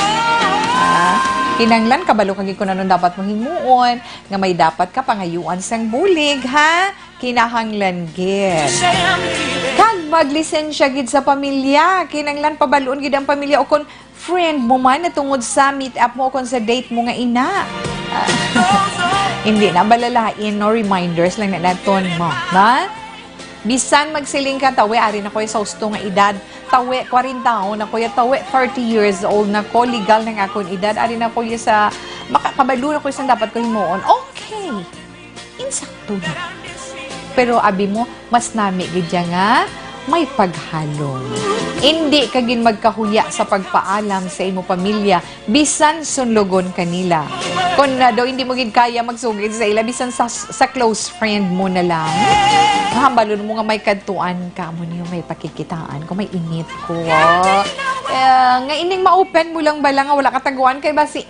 ah, kinahanglan kabalo ka gid kung ano dapat mo himuon, nga may dapat ka pangayuan sang bulig, ha? Kinahanglan gid. Kag maglisensya gid sa pamilya. Kinahanglan pabalon gid ang pamilya o kon friend mo man na tungod sa meet up mo o kon sa date mo nga ina. Ah, hindi na balalain, no? Reminders lang na naton mo, na? Bisan magsiling ka, "Tawi, ari na ko sa husto nga edad. Tawi, kwarenta na ko ya, tawi, thirty years old na ko, legal na nga akong edad. Ari na ko ya sa, makakabalo na ko sa dapat ko himuon." Okay. Insakto na. Pero abi mo, mas nami gid ya nga may paghalong. Indi ka gid magkahuya sa pagpaalam sa imo pamilya, bisan sunlogon ka nila. Kon na daw hindi mo gid kaya magsugid sa ila, bisan sa, sa close friend mo na lang. Mahambalon mo nga may kadtuan ka, mo niyo may pakikitaan ko, may init ko. Eh, nga ining ma-open mo lang bala nga wala ka taguan kay basi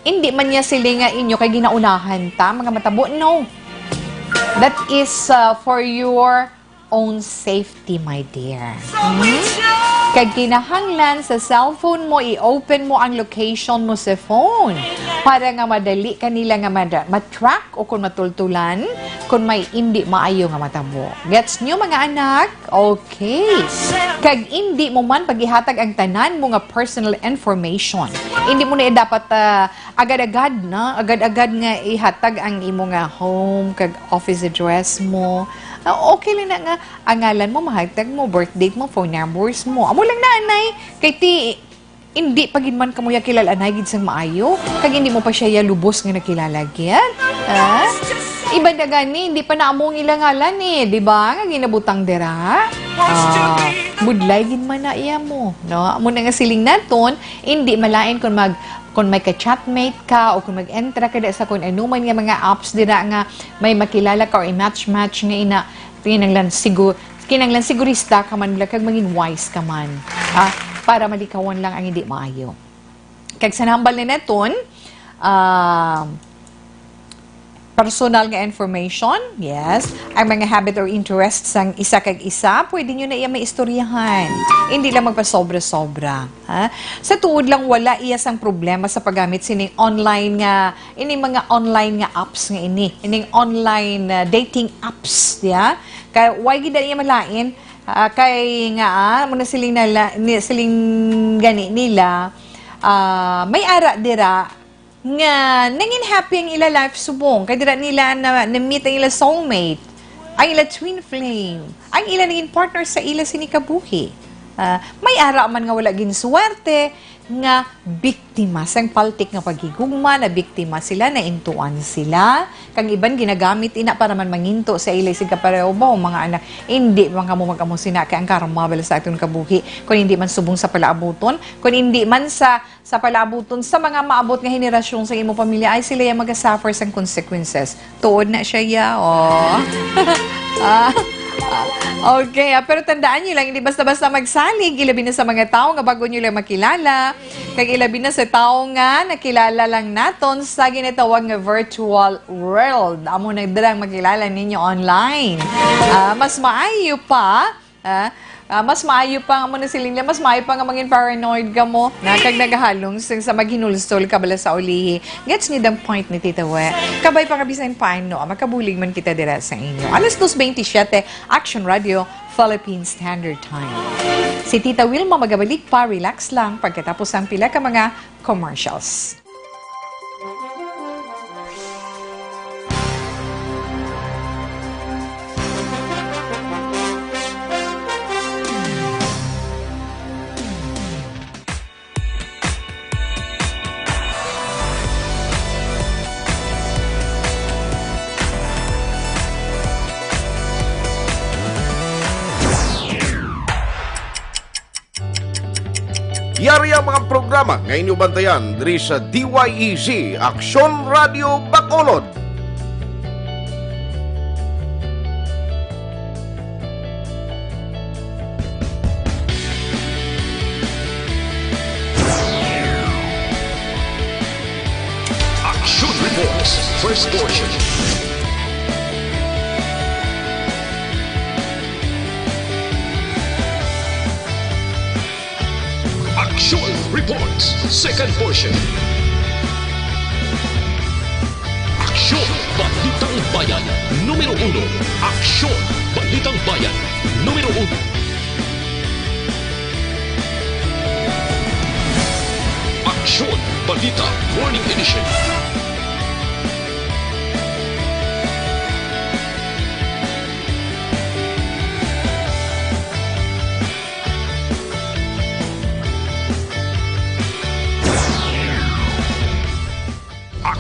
Indi man niya sili nga inyo kay ginaunahan ta, mga matabo, no. That is, uh, for your own safety, my dear. Hmm? Kag kinahanglan sa cellphone mo, i-open mo ang location mo sa phone para nga madali kanila nga mada-, ma-track o kung matultulan kung may indi maayo nga matabo. Gets nyo, mga anak? Okay. Kag indi mo man paghihatag ang tanan mo nga personal information. Indi mo na dapat, ah, agad-agad na, agad-agad nga ihatag ang imo nga home kag office address mo. Ah, okay lang na nga ang ngalan mo, mahatag mo, birth date mo, phone numbers mo. Amo lang na, anay. Kay ti, hindi pa gid man kamo ya kilal-anay gid sang maayo, kag hindi mo pa siya ya lubos nga nakilala gid. Ah? Iban na gani, hindi pa na amo ang ila ngalan eh, di ba? Nga ginabutang dira. Ah, budlay gid man na iya mo, no? Amo na nga siling naton, hindi malain kung mag, kung may ka-chatmate ka o kung mag-entra ka da sa kung anuman nga mga apps dira nga may makilala ka or i-match-match nga ina, kinahanglan sigu-, kinahanglan sigurista ka man bala kag maging wise ka man, ah, para malikawan lang ang hindi maayo. Kag sa nambal ni naton, ah, personal nga information, yes. Ang mga habit or interests sang isa kag isa, pwede nyo na iya maistoryahan. Hindi lang magpasobra-sobra, ha? Sa tuod lang, wala iya sang problema sa paggamit sining online nga, ining mga online nga apps nga ini, ining online, ah, dating apps, ya. Kay why gid iya malain? Ah, kay nga, ah, mo na siling na la-, ni, siling gani nila, ah, may ara dira nga nangin happy ang ila life subong. Kay dira nila na, na-meet ang ila soulmate, ang ila twin flame, ang ila nangin partner sa ila sini kabuhi. Ah, may ara man nga wala ginswerte, nga biktima sang paltik nga paghigugma, na biktima sila, naintuan sila, kag iban ginagamit ina para man manginto sa ila sig kapareho ba, o mga anak, hindi man kamo mag-amo sina, kay ang karma bala sa aton kabuhi, kung hindi man subong sa palaabuton, kung hindi man sa, sa palaabuton sa mga maabot nga henerasyon sa imo pamilya, ay sila yang maga-suffer sang consequences. Tuod na siya, ya, oh. Ah, ah, okay, ah, pero tandaan niyo lang, hindi basta-basta magsalig, ilabi na sa mga tao nga bago niyo lang makilala, kag ilabi na sa tao nga nakilala lang naton sa ginatawag nga virtual world. Amo na dirang makilala ninyo online. Ah, mas maayo pa, ah, ah, mas maayo pa, amo na siling nila, mas maayo pa nga mangin paranoid kamo, na kag nagahalong sa, sa maghinulsol ka bala sa ulihi. Gets niyo ang point ni Tita We? Kabay pa nga bisan paano, ah, makabulig man kita dira sa inyo. Alas dos veintisiete, Action Radio, Philippine Standard Time. Si Tita Wilma magabalik pa, relax lang, pagkatapos ang pila ka mga commercials. Yari ang mga programa nga inyo bantayan diri sa D Y E Z, Aksyon Radio Bacolod. Action Reports, first portion. Action Reports, second portion. Aksyon, Balitang Bayan, numero uno. Aksyon, Balitang Bayan, numero uno. Aksyon, Balita, Morning Edition.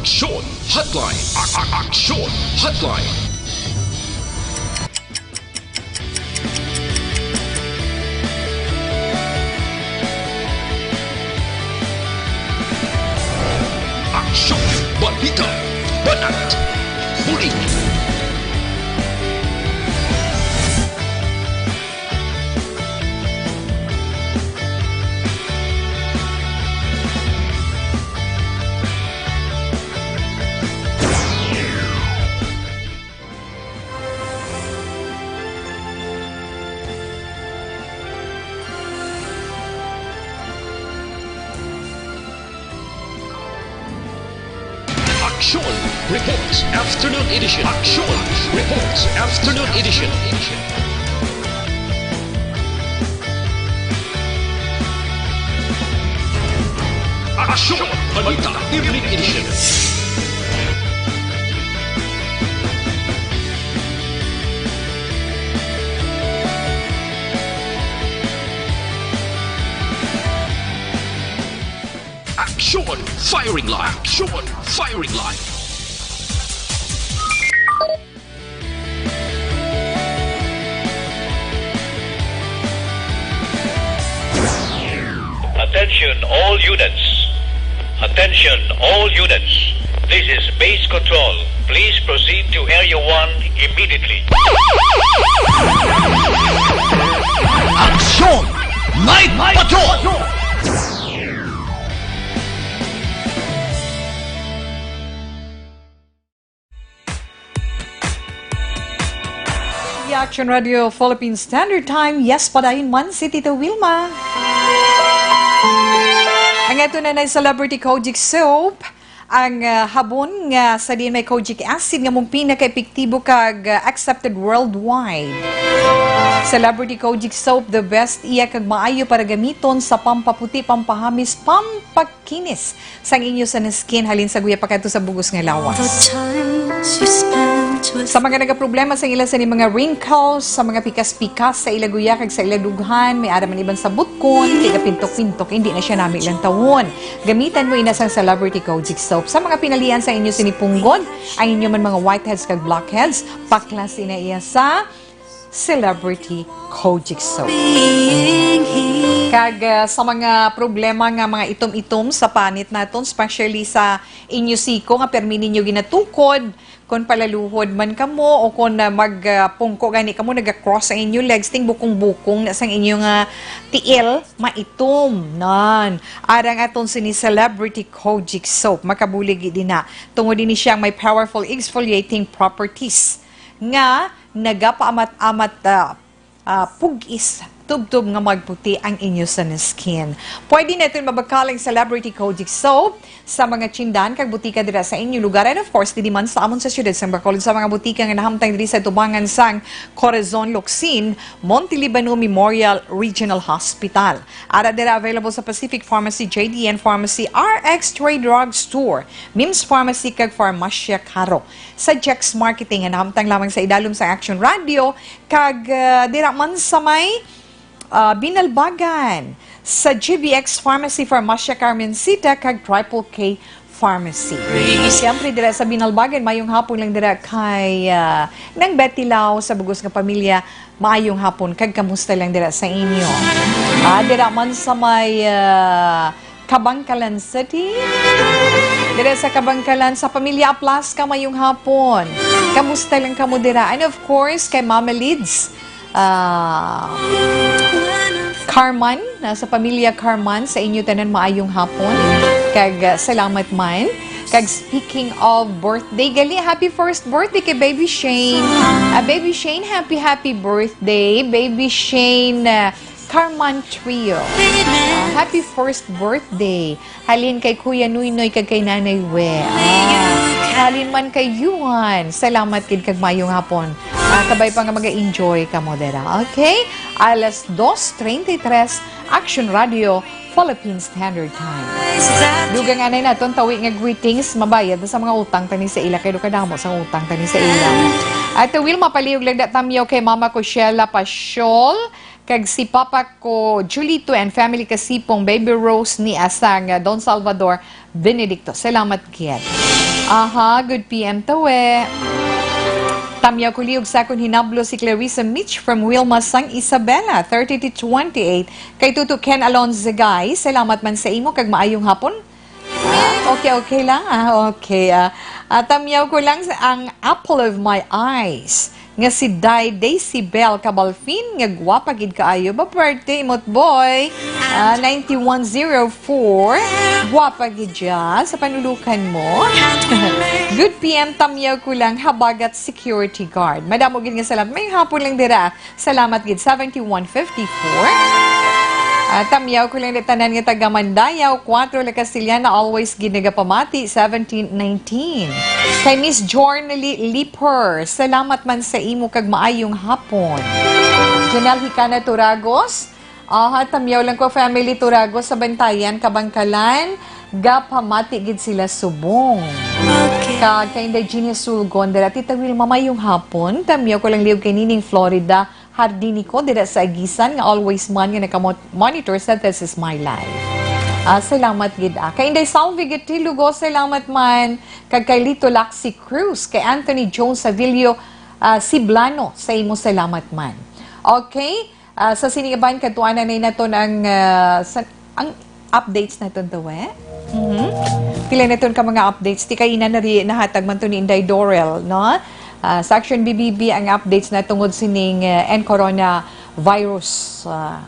Aksyon Hotline. A- a- Aksyon Hotline. Aksyon, balita, banat, bulig. Aksyon Reports Afternoon Edition. Aksyon Reports Afternoon Edition. Aksyon Balita Evening Edition. Aksyon Firing Line. Aksyon Firing Line. Attention all units. Attention all units. This is base control. Please proceed to Area one immediately. Aksyon! Night Patrol! Action Radio Philippine Standard Time. Yes, padayon man si Tito Wilma. Ang ato na na Celebrity Kojic Soap. Ang, ah, habon nga sa diin may kojic acid nga mong pinaka-epektibo kag, ah, accepted worldwide. Celebrity Kojic Soap, the best iya kag maayo para gamiton sa pampaputi, pampahamis, pampakinis sang inyo sa skin halin sa guya pakadto sa bugos nga lawas. Sa mga nagaproblema sa ila sa ni mga wrinkles, sa mga pikas-pikas sa ila guya kag sa ila dughan, may ara man iban sa butkon, kay gapintok-pintok, hindi na siya nami lang tawon. Gamitan mo ina sang Celebrity Kojic Soap. Sa mga pinalian sa inyo sini punggod, ang inyo man mga whiteheads kag blackheads, paklase na iya sa Celebrity Kojic Soap. Kag, ah, sa mga problema nga mga itom-itom sa panit naton, especially sa inyo siko nga permi ninyo ginatukod, kon palaluhod man kamo o kon, ah, mag, ah, pungko gani kamo, naga-cross ang inyo legs, ting bukong-bukong na sang inyo nga tiil, maitom. Nan, arang aton sini Celebrity Kojic Soap, makabulig gid na. Tungod ini siya may powerful exfoliating properties nga nagapaamat-amat, ah, ah, pug-is tubtob nga magputi ang inyo sa skin. Pwede naton mabakal ang Celebrity Kojic Soap sa mga tindahan kag butika dira sa inyo lugar, and of course, didi man sa amon sa siyudad sang Bacolod, sa mga butika nga nahamtang diri sa tubangan sang Corazon Locsin, Monte Libano Memorial Regional Hospital. Ara dira available sa Pacific Pharmacy, J D N Pharmacy, R X Trade Drug Store, Mims Pharmacy, kag Farmacia Caro. Sa Jex Marketing nga nahamtang lamang sa idalom sa Action Radio, kag, ah, dira man sa may, ah, Binalbagan, sa G B X Pharmacy, Farmacia Carmencita, kag Triple K Pharmacy. Siyempre, dira sa Binalbagan, mayong hapon lang dira kay, ah, Nang Betty Lau sa bugos nga pamilya. Maayong hapon, kag kamusta lang dira sa inyo? Ah, dira man sa may, ah, Kabangkalan City. Dira sa Kabangkalan, sa pamilya Aplasca, mayong hapon. Kamusta lang kamo dira? And of course, kay Mama Lids, ah, Carman, na sa pamilya Carman, sa inyo tanan maayong hapon. Kag, ah, salamat man. Kag speaking of birthday, gali, happy first birthday kay Baby Shane. Ah, Baby Shane, happy, happy birthday. Baby Shane, ah, Carman Trio. Ah, happy first birthday. Halin kay Kuya Noynoy kag kay Nanay We. Ah, halin man kay Yuan. Salamat gid kag mayong hapon. Ah, kabay pa nga mag-enjoy kamo dira. Okay? Alas dos treinta y tres, Action Radio, Philippine Standard Time. Dugang anay naton tawi nga greetings, mabayad na sa mga utang tani sa ila, kay do kadamo sa utang tani sa ila. Ate Wilma, palihog lang da tamyaw kay Mama ko, Shella Pasiol, kag si Papa ko, Julito and family, Kasipong, Baby Rose, ni Asang, uh, Don Salvador Benedicto. Salamat gid. Aha, good P M tawe. Tamyaw ko liog sa akon hinablo si Clarissa Mitch from Wilma sang Isabela, thirty to twenty-eight. Kay Tuto Ken Alonzagay, salamat man sa imo kag maayong hapon. Ah, okay, okay lang. Ah, okay. Ah, ah, tamyaw ko lang sa, ang apple of my eyes, nga si Day Daisy Bell Cabalfin, nga gwapa gid kaayo. Ba, birthday mo't boy. Ah, ninety-one zero four. Gwapa gid siya sa panulukan mo. Good P M, tamyaw ko lang, habagat security guard. Madamo gid nga salamat. May hapon lang dira. Salamat gid, seventy-one fifty-four. Ah, tamyaw ko lang ni tanan nga taga Mandayaw, Cuatro La Castellana, always gid nagapamati, seventeen nineteen. Kay Miss Jornalie Liper, salamat man sa imo kag maayong hapon. Jonel Hicana Turagos, aha, tamyaw lang ko, family Turagos sa Bantayan, Kabangkalan, gapamati gid sila subong. Okay. Kag kay Inday Jeannie Sulgon, dira, Tita Wilma, mayong hapon. Tamyaw ko lang liog kay Nining Florida, Hardinico dira sa Aguisan, nga always man nga nakamot-, monitor sa This Is My Life. Ah, salamat gid, ah. Kay Inday Salvi Gatilugo, salamat man. Kag kay Lito Laxi Cruz, kay Anthony Jones Savilio, ah, Siblano, sa imo salamat man. Okay, ah, sa sini nga bahin, kadtuanan na naton ang, ah, sa, ang updates naton to, eh. Mhm. Pila naton ka mga updates. Ti kaina na ri-, nahatag man to ni Inday Dorel, no? Ah, sa Action B B B ang updates na tungod sining, eh, N coronavirus, ah,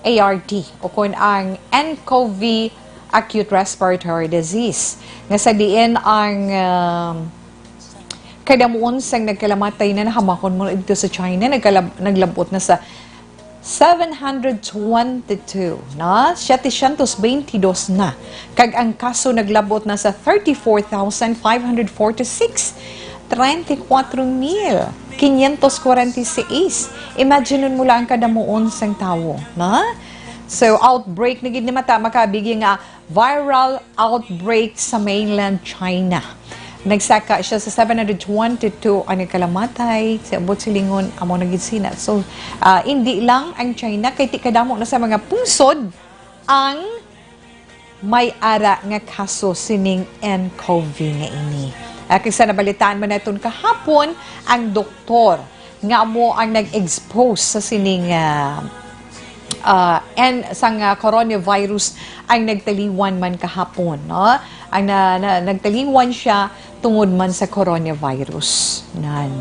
A R D, o kon ang N C O V acute respiratory disease. Nga sa diin ang, um, kadamuon sang nagkalamatay na nahamakon mo dito sa China, nagkalab-, naglabot na sa seven hundred twenty-two, na? Setecientos beintidos na. Kag ang kaso naglabot na sa thirty-four thousand five hundred forty-six, treinta y cuatro mil quinientos cuarenta y seis. Imagine mo lang ang kadamuon sang tawo, na? So, outbreak na gid ni mata, makabigi nga viral outbreak sa mainland China. Nagsaka siya sa seven hundred twenty-two ang nagkalamatay, sa abot silingon, amo na gid sina. So, ah, hindi lang ang China, kay ti kadamo na sa mga pungsod ang may ara nga kaso sining N C O V nga ini. Ah, kay sa nabalitaan man naton kahapon, ang doktor nga amo ang nag-expose sa sining, ah, ah, and sang, ah, coronavirus ang nagtaliwan man kahapon, no? Ang na, na, nagtaliwan siya tungod man sa coronavirus. Nan.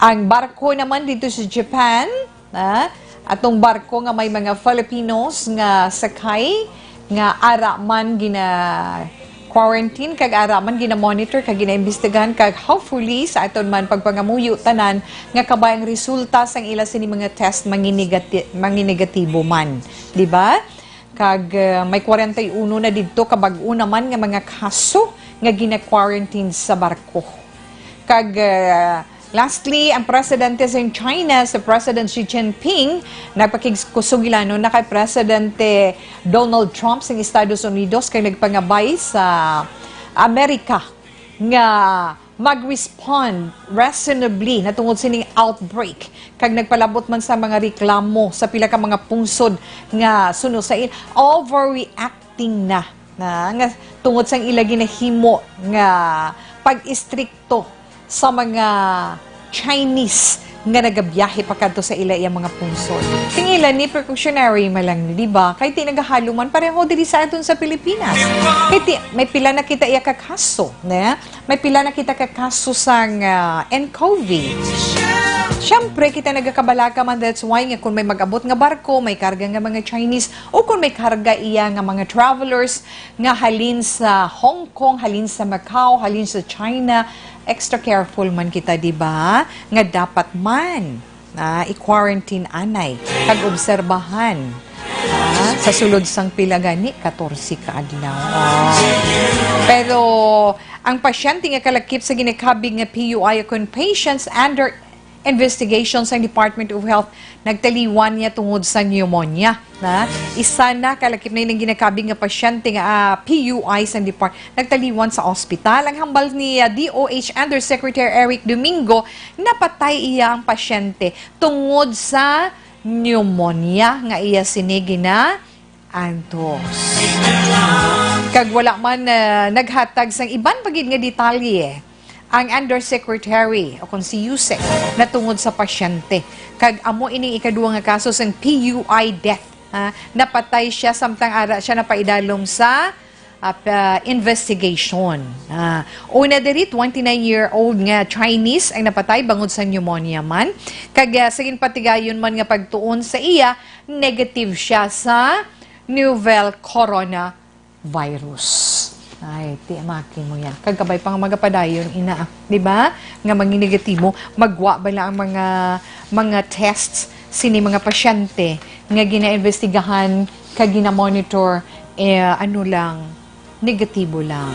Ang barko naman dito sa Japan, na, atong barko nga may mga Filipinos nga sakay, nga ara man gina-quarantine, kag ara man gina-monitor, kag ginaimbestigahan, kag hopefully sa aton man pagpangamuyo tanan nga kabay ang resulta sang ila sini mga test manginegati-, manginegatibo man, di ba? Kag, uh, may kwarenta y uno na didto ka bag-o naman nga mga kaso nga gina-quarantine sa barko. Kag, uh, lastly, ang presidente sa China, si President Xi Jinping, nagpakigkusugilanon na kay Presidente Donald Trump sa Estados Unidos, kay nagpangabay sa Amerika nga mag-respond reasonably na tungod sining outbreak, kag nagpalabot man sa mga reklamo sa pila ka mga pungsod nga suno sa il-, overreacting na na nga tungod sang ila ginahimo nga pag-istrikto sa mga Chinese nga nagabiyahe pakadto sa ila iya mga pungsod. Tingilan ni precautionary man lang ni, di ba? Kay ti nagahalo man pareho diri sa aton sa Pilipinas. Kay ti may pila na kita iya ka kaso, ne? May pila na kita ka kaso sang ah, N C O V. Siyempre, kita nagakabalaka man, that's why nga kung may mag-abot nga barko, may karga nga mga Chinese, o kung may karga iya nga mga travelers nga halin sa Hong Kong, halin sa Macau, halin sa China, extra careful man kita, di ba? Nga dapat man ah, i-quarantine anay kag obserbahan ah, sa sulod sang pila gani, katorse ka adlaw. Oh. Pero ang pasyente nga kalakip sa ginakabig nga P U I ukon patients under investigation sang Department of Health, nagtaliwan niya tungod sa pneumonia. Na, isa na kalakip na ining ginakabig nga pasyente nga ah, P U I sang depart nagtaliwan sa ospital. Ang hambal ni ah, D O H Undersecretary Eric Domingo, napatay iya ang pasyente tungod sa pneumonia nga iya sini gina-antos. Kag wala man ah, naghatag sang iban pa gid nga detalye ang undersecretary o kon si Yusek natungod sa pasyente. Kag amo ining ikaduha nga kaso sang P U I death. Ha? Napatay siya samtang ara siya napaidalom sa ah, pa- investigation. Ah, una diri, twenty-nine-year-old nga Chinese ang napatay bangod sa pneumonia man. Kag ah, sa ginpatigayon man nga pagtuon sa iya, negative siya sa novel coronavirus. Ay, ti amaki mo yan. Kag kabay pa nga magapadayon, ina, di ba? Nga manginegatibo, magwa bala ang mga mga tests sini mga pasyente nga ginaimbestigahan kag ginamonitor, eh, ano lang, negatibo lang.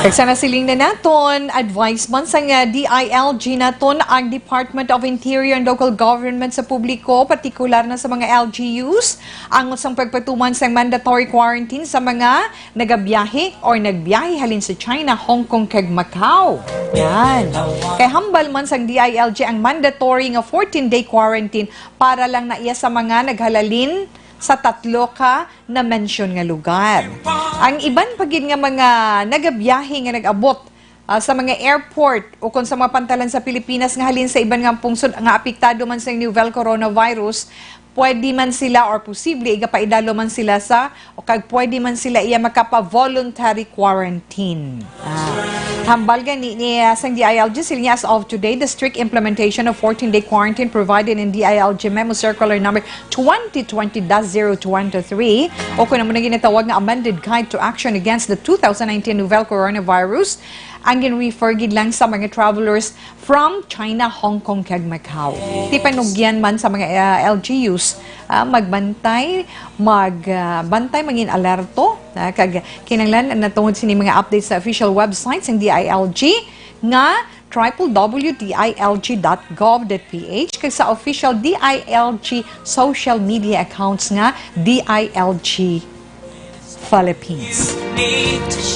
Kag sa nasiling na naton, advice man sang D I L G naton ang Department of Interior and Local Government sa publiko, partikular na sa mga L G Us, angot sang pagpatuman sang mandatory quarantine sa mga nagabiyahe or nagbiyahe halin sa China, Hong Kong, kag Macau. Yan. Kay hambal man sang D I L G ang mandatory nga fourteen-day quarantine para lang na iya sa mga naghalalin sa tatlo ka na-mention nga lugar. Ang iban pa gid nga mga nagabiyahe nga nag-abot ah, sa mga airport o kon sa mga pantalan sa Pilipinas nga halin sa iban nga pungsod nga apektado man sa novel coronavirus, pwede man sila or posible igapaidalo man sila sa o kag pwede man sila iya makapa-voluntary quarantine. Ah. Hambal gani ni ah, sang D I L G, siling niya, as of today, the strict implementation of fourteen-day quarantine provided in D I L G Memo Circular Number twenty twenty dash zero twenty-three, o kung ano na ginatawag nga Amended Guide to Action Against the two thousand nineteen Novel Coronavirus, ang gin-refer gid lang sa mga travelers from China, Hong Kong, kag Macau. Ti panugyan man sa mga ah, L G Us, ah, magbantay, mag ah, bantay, mangin alerto, ah, kag kinahanglan natungod sini mga updates sa official website sang D I L G nga triple W D I L G dot gov dot P H kag sa official D I L G social media accounts nga D I L G Philippines.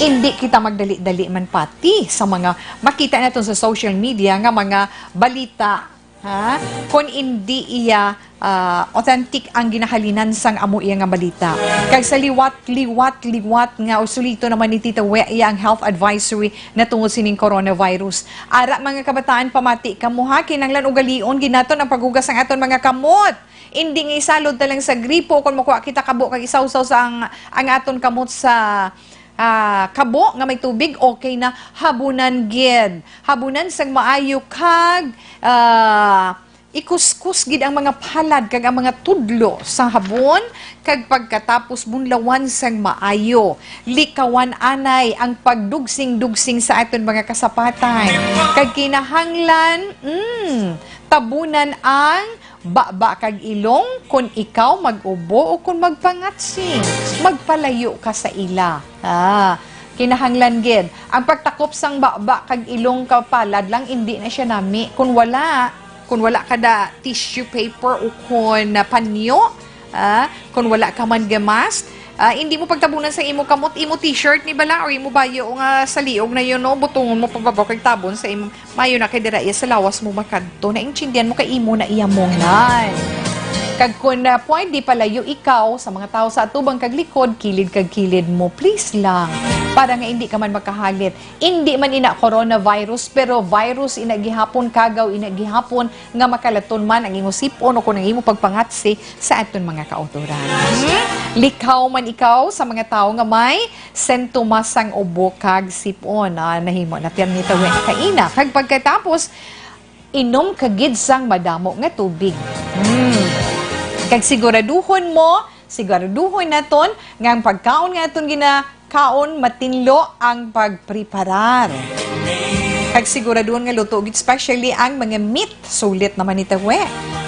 Hindi kita magdali-dali man pati sa mga makita naton sa social media nga mga balita, ha? Kung hindi iya ah, authentic ang ginahalinan sang amo iya nga balita. Kag sa liwat, liwat, liwat nga usulito naman ni Tita We iya ang health advisory natungod sining coronavirus. Ara, mga kabataan, pamati kamo, ha, kinahanglan ugalion gid naton ang paghugas sang aton mga kamot. Indi nga isalod ta lang sa gripo kon makuha kita kabo kag isawsaw sa ang, ang aton kamot sa ah, kabo nga may tubig, okay na, habunan gid. Habunan sang maayo kag ah, ikuskus gid ang mga palad kag ang mga tudlo sa habon, kag pagkatapos bunlawan sang maayo. Likawan anay ang pagdugsing-dugsing sa aton mga kasapatan. Kag kinahanglan, mm, tabunan ang baba kag ilong kon ikaw mag-ubo o kon magpangatsing. Magpalayo ka sa ila. Ah, kinahanglan gid. Ang pagtakop sang baba kag ilong ka palad lang, indi na siya nami. Kung wala, kung wala ka da tissue paper o kung panyo, ah, kung wala ka man ga mask, ah, hindi mo pagtabunan sa imo kamot, imo t-shirt ni bala or imo bayo nga sa liog na yun, no? Butungon mo pababa kag tabon sa imo. Mayo na kay dira iya sa lawas mo makadto. Naintindihan mo kay imo na iya mungan. Kag kun, ah, pwede, palayo ikaw sa mga tawo sa atubang kag likod, kilid kag kilid mo, please lang, para nga indi ka man makahalit. Indi man ina coronavirus, pero virus ina gihapon, kagaw ina gihapon nga makalaton man ang imo sip-on o kon ang imo pagpangatsi sa aton mga kautoran. Hmm? Likhaw man ikaw sa mga tawo nga may sintomas sang ubo kag sip-on. Ah, nahimo na tiyan ni tawi kaina. Kag pagkatapos, inom ka gid sang madamo nga tubig. Hmm. Kag siguraduhon mo, siguraduhon naton nga ang pagkaon nga aton ginakaon matinlo ang pagpreparar. Kag siguraduhon nga luto gid, especially ang mga meat, sulit naman ni tawi.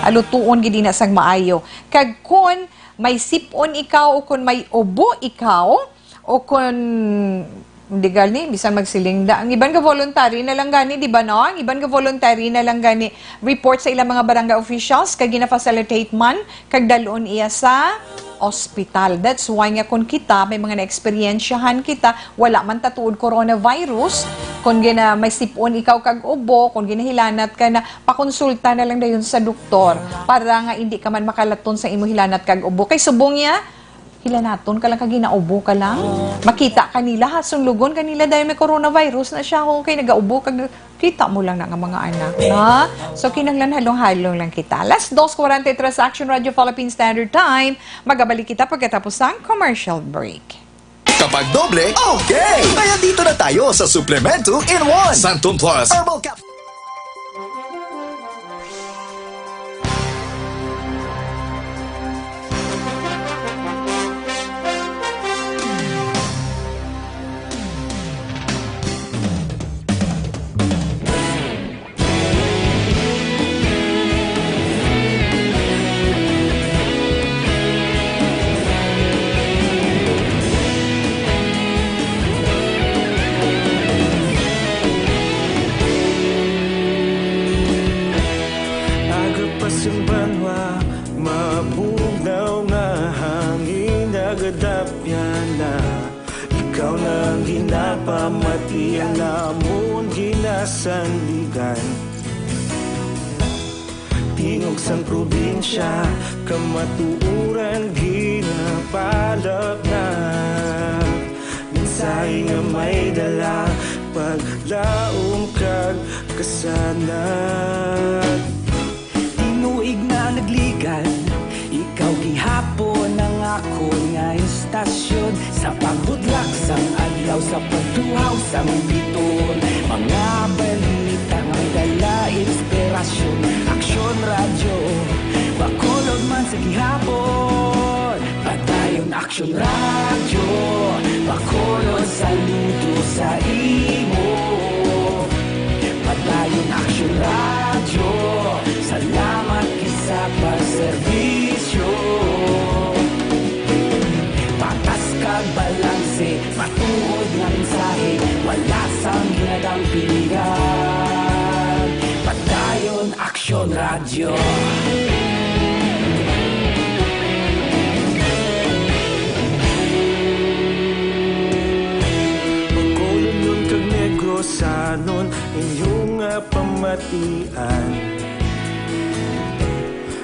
Alutuon gid ina sang maayo. Kag kon may sip-on ikaw o kon may ubo ikaw, o kon, hindi gani, bisan magsiling da. Ang iban nga voluntary na lang gani, di ba, no? Ang iban nga voluntary na lang gani report sa ilang mga barangay officials kag gina-facilitate man kag dalon iya sa ospital. That's why nga kon kita, may mga naeksperyensyahan kita, wala man ta tuod coronavirus, kon gina-, may sip-on ikaw kag ubo, kon ginahilanat ka na, pakonsulta na lang dayon sa doktor para nga hindi ka man makalaton sa imo hilanat kag ubo. Kay subong niya, hilanaton ka lang kag ginaubo ka lang. Oo. Makita ka nila, ha, sunlugon ka nila dahil may coronavirus na siya, ho, kay nagaubo kag kita mo lang na nga mga anak, ha? So, kinahanglan halong-halong lang kita. Alas dos forty-three sa Action Radio Philippine Standard Time. Magabalik kita pagkatapos sang commercial break. Kapag doble, okay! Kaya dito na tayo sa Suplemento in one. Santon Plus Herbal Cap- Aga pa sing banwa, mabugnaw nga hangin, nagadapyan na. Ikaw na ang ginapamati, ang amon ginasandigan. Tingog sang probinsya, kamatuoran ginapalapnap. Mensahe nga may dala, paglaom kag kasanag. Tinuig na nagligad, ikaw gihapon ang akon nga istasyon. Sa pagbutlak sang adlaw, sa pagtuhaw sang bituon, mga balita nga may dala inspirasyon. Aksyon Radyo Bacolod man sa gihapon. Padayon Aksyon Radyo Bacolod, saludo sa imo. Padayon Aksyon Radyo, salamat gid sa pagserbisyo. Patas kag balanse, matuod nga mensahe, wala sang ginadampingan. Padayon Aksyon Radyo. Bacolodnon kag Negrosanon, inyo nga pamatian.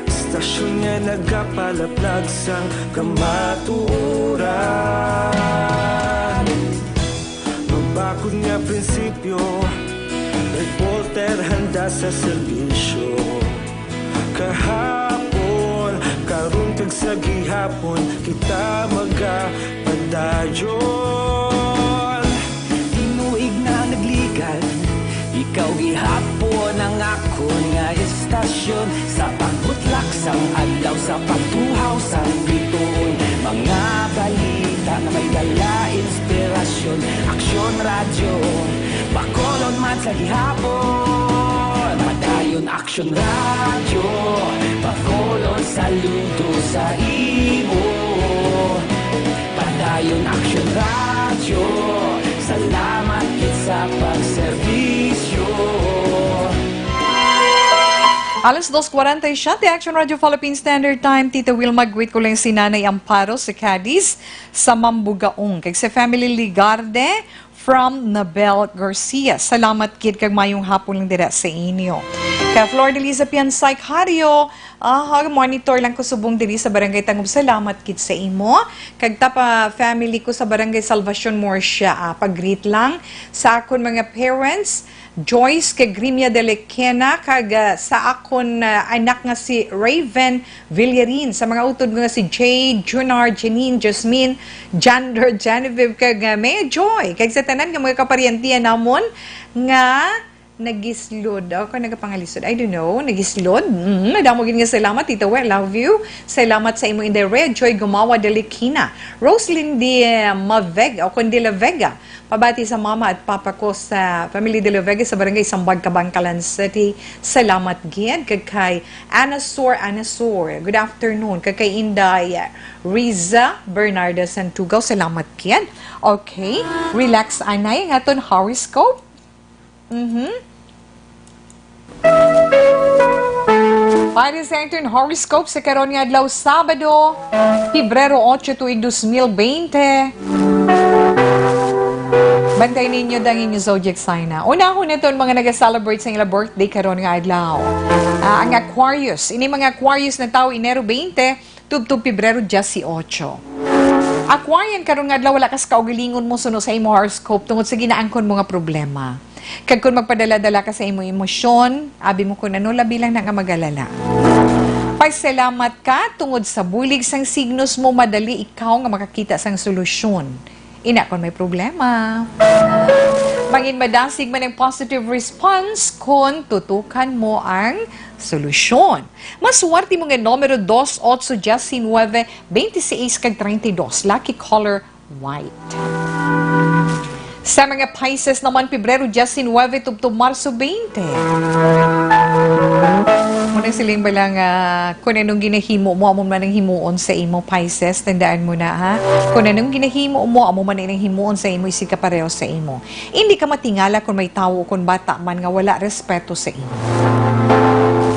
Istasyon nga nagapalaplag sang kamatuoran. Mabakod nga prinsipyo, reporter handa sa serbisyo. Kahapon, karon kag sa gihapon, kita magapadayon. Tinuig na nagligad, ikaw gihapon ang akon nga istasyon. Sa pagbutlak sang adlaw, sa pagtuhaw sang bituon, mga balita nga may dala inspirasyon. Aksyon Radyo Bacolod man sa gihapon. Padayon Aksyon Radyo Bacolod, saludo sa imo. Padayon Aksyon Radyo, salamat gid sa pagserbisyo. Alas dos cuarenta y siete, Action Radio Philippine Standard Time. Tita Wilma, greet ko lang si Nanay Amparo sa Cadiz, sa Mambugaong. Kag sa family Ligarde, from Nabel Garcia. Salamat gid kag mayong hapon lang dira sa inyo. Ka Flor de Liza Piansay Cario, ah, monitor lang ko subong diri sa Barangay Tangub. Salamat gid sa imo. Kag tapa family ko sa Barangay Salvacion Murcia, ah, pag-greet lang sa akon mga parents, Joyce kag Grimia de Lequena, kag, ah, sa akon, ah, anak nga si Raven Villarin, sa mga utod nga si Jade, Junar, Janine, Jasmine, Jander, Genevieve, kag, ah, May Joy, kag sa tanan nga mga kaparyentihan namon nga nagislod. O, kung nagapangalisod, I don't know, nagislod. Mm, madamo gid nga salamat, Tito We, love you. Salamat sa imo, Inday Red Joy Gumawa de Lequena, Roslyn de Mavega, o kung de la Vega, pabati sa mama at papa ko sa family de la Vega sa barangay Sambag, Kabankalan City. Salamat gid kag kay Anasor, Anasor. Good afternoon. Kag kay Inday Riza Bernarda Santugaw. Salamat gid. Okay. Relax, anay, ang aton horoscope. Mhm. Para sa aton horoscope sa karon nga adlaw, Sabado, Pebrero ocho, tuig dos mil bente. Bantay ninyo ang inyo zodiac sign na. Unahon naton mga nag-celebrate sa ila birthday karon nga adlaw. Ah, ang Aquarius. Ini mga Aquarius na tawo, Enero bente, tubtob Pebrero diyes ocho. Aquarian, karon nga adlaw, wala ka sa kaugalingon mo suno sa imo horoscope tungod sa ginaangkon mo nga problema. Kag kung magpadala-dala ka sa imo emosyon, abi mo kung ano, labi lang na nga magalala. Pasalamat ka tungod sa bulig sang signos mo, madali ikaw nga makakita sang solusyon. Ina, kung may problema, mangin madasig man ang positive response kung tutukan mo ang solusyon. Maswerte mo nga numero dos, otso, diyes nuebe, bente seis, kag treinta y dos. Lucky color, white. Sa mga Pisces naman, Pebrero diyes nuebe tubtob Marso bente. Muna siling ba lang, ah, kung anong ginahimo mo, amo man ang himuon sa imo, Pisces. Tandaan mo na, ha? Kung anong ginahimo mo, amo man ang himuon sa imo, isig ka pareho sa imo. Hindi ka matingala kung may tawo o kung bata man nga wala respeto sa imo.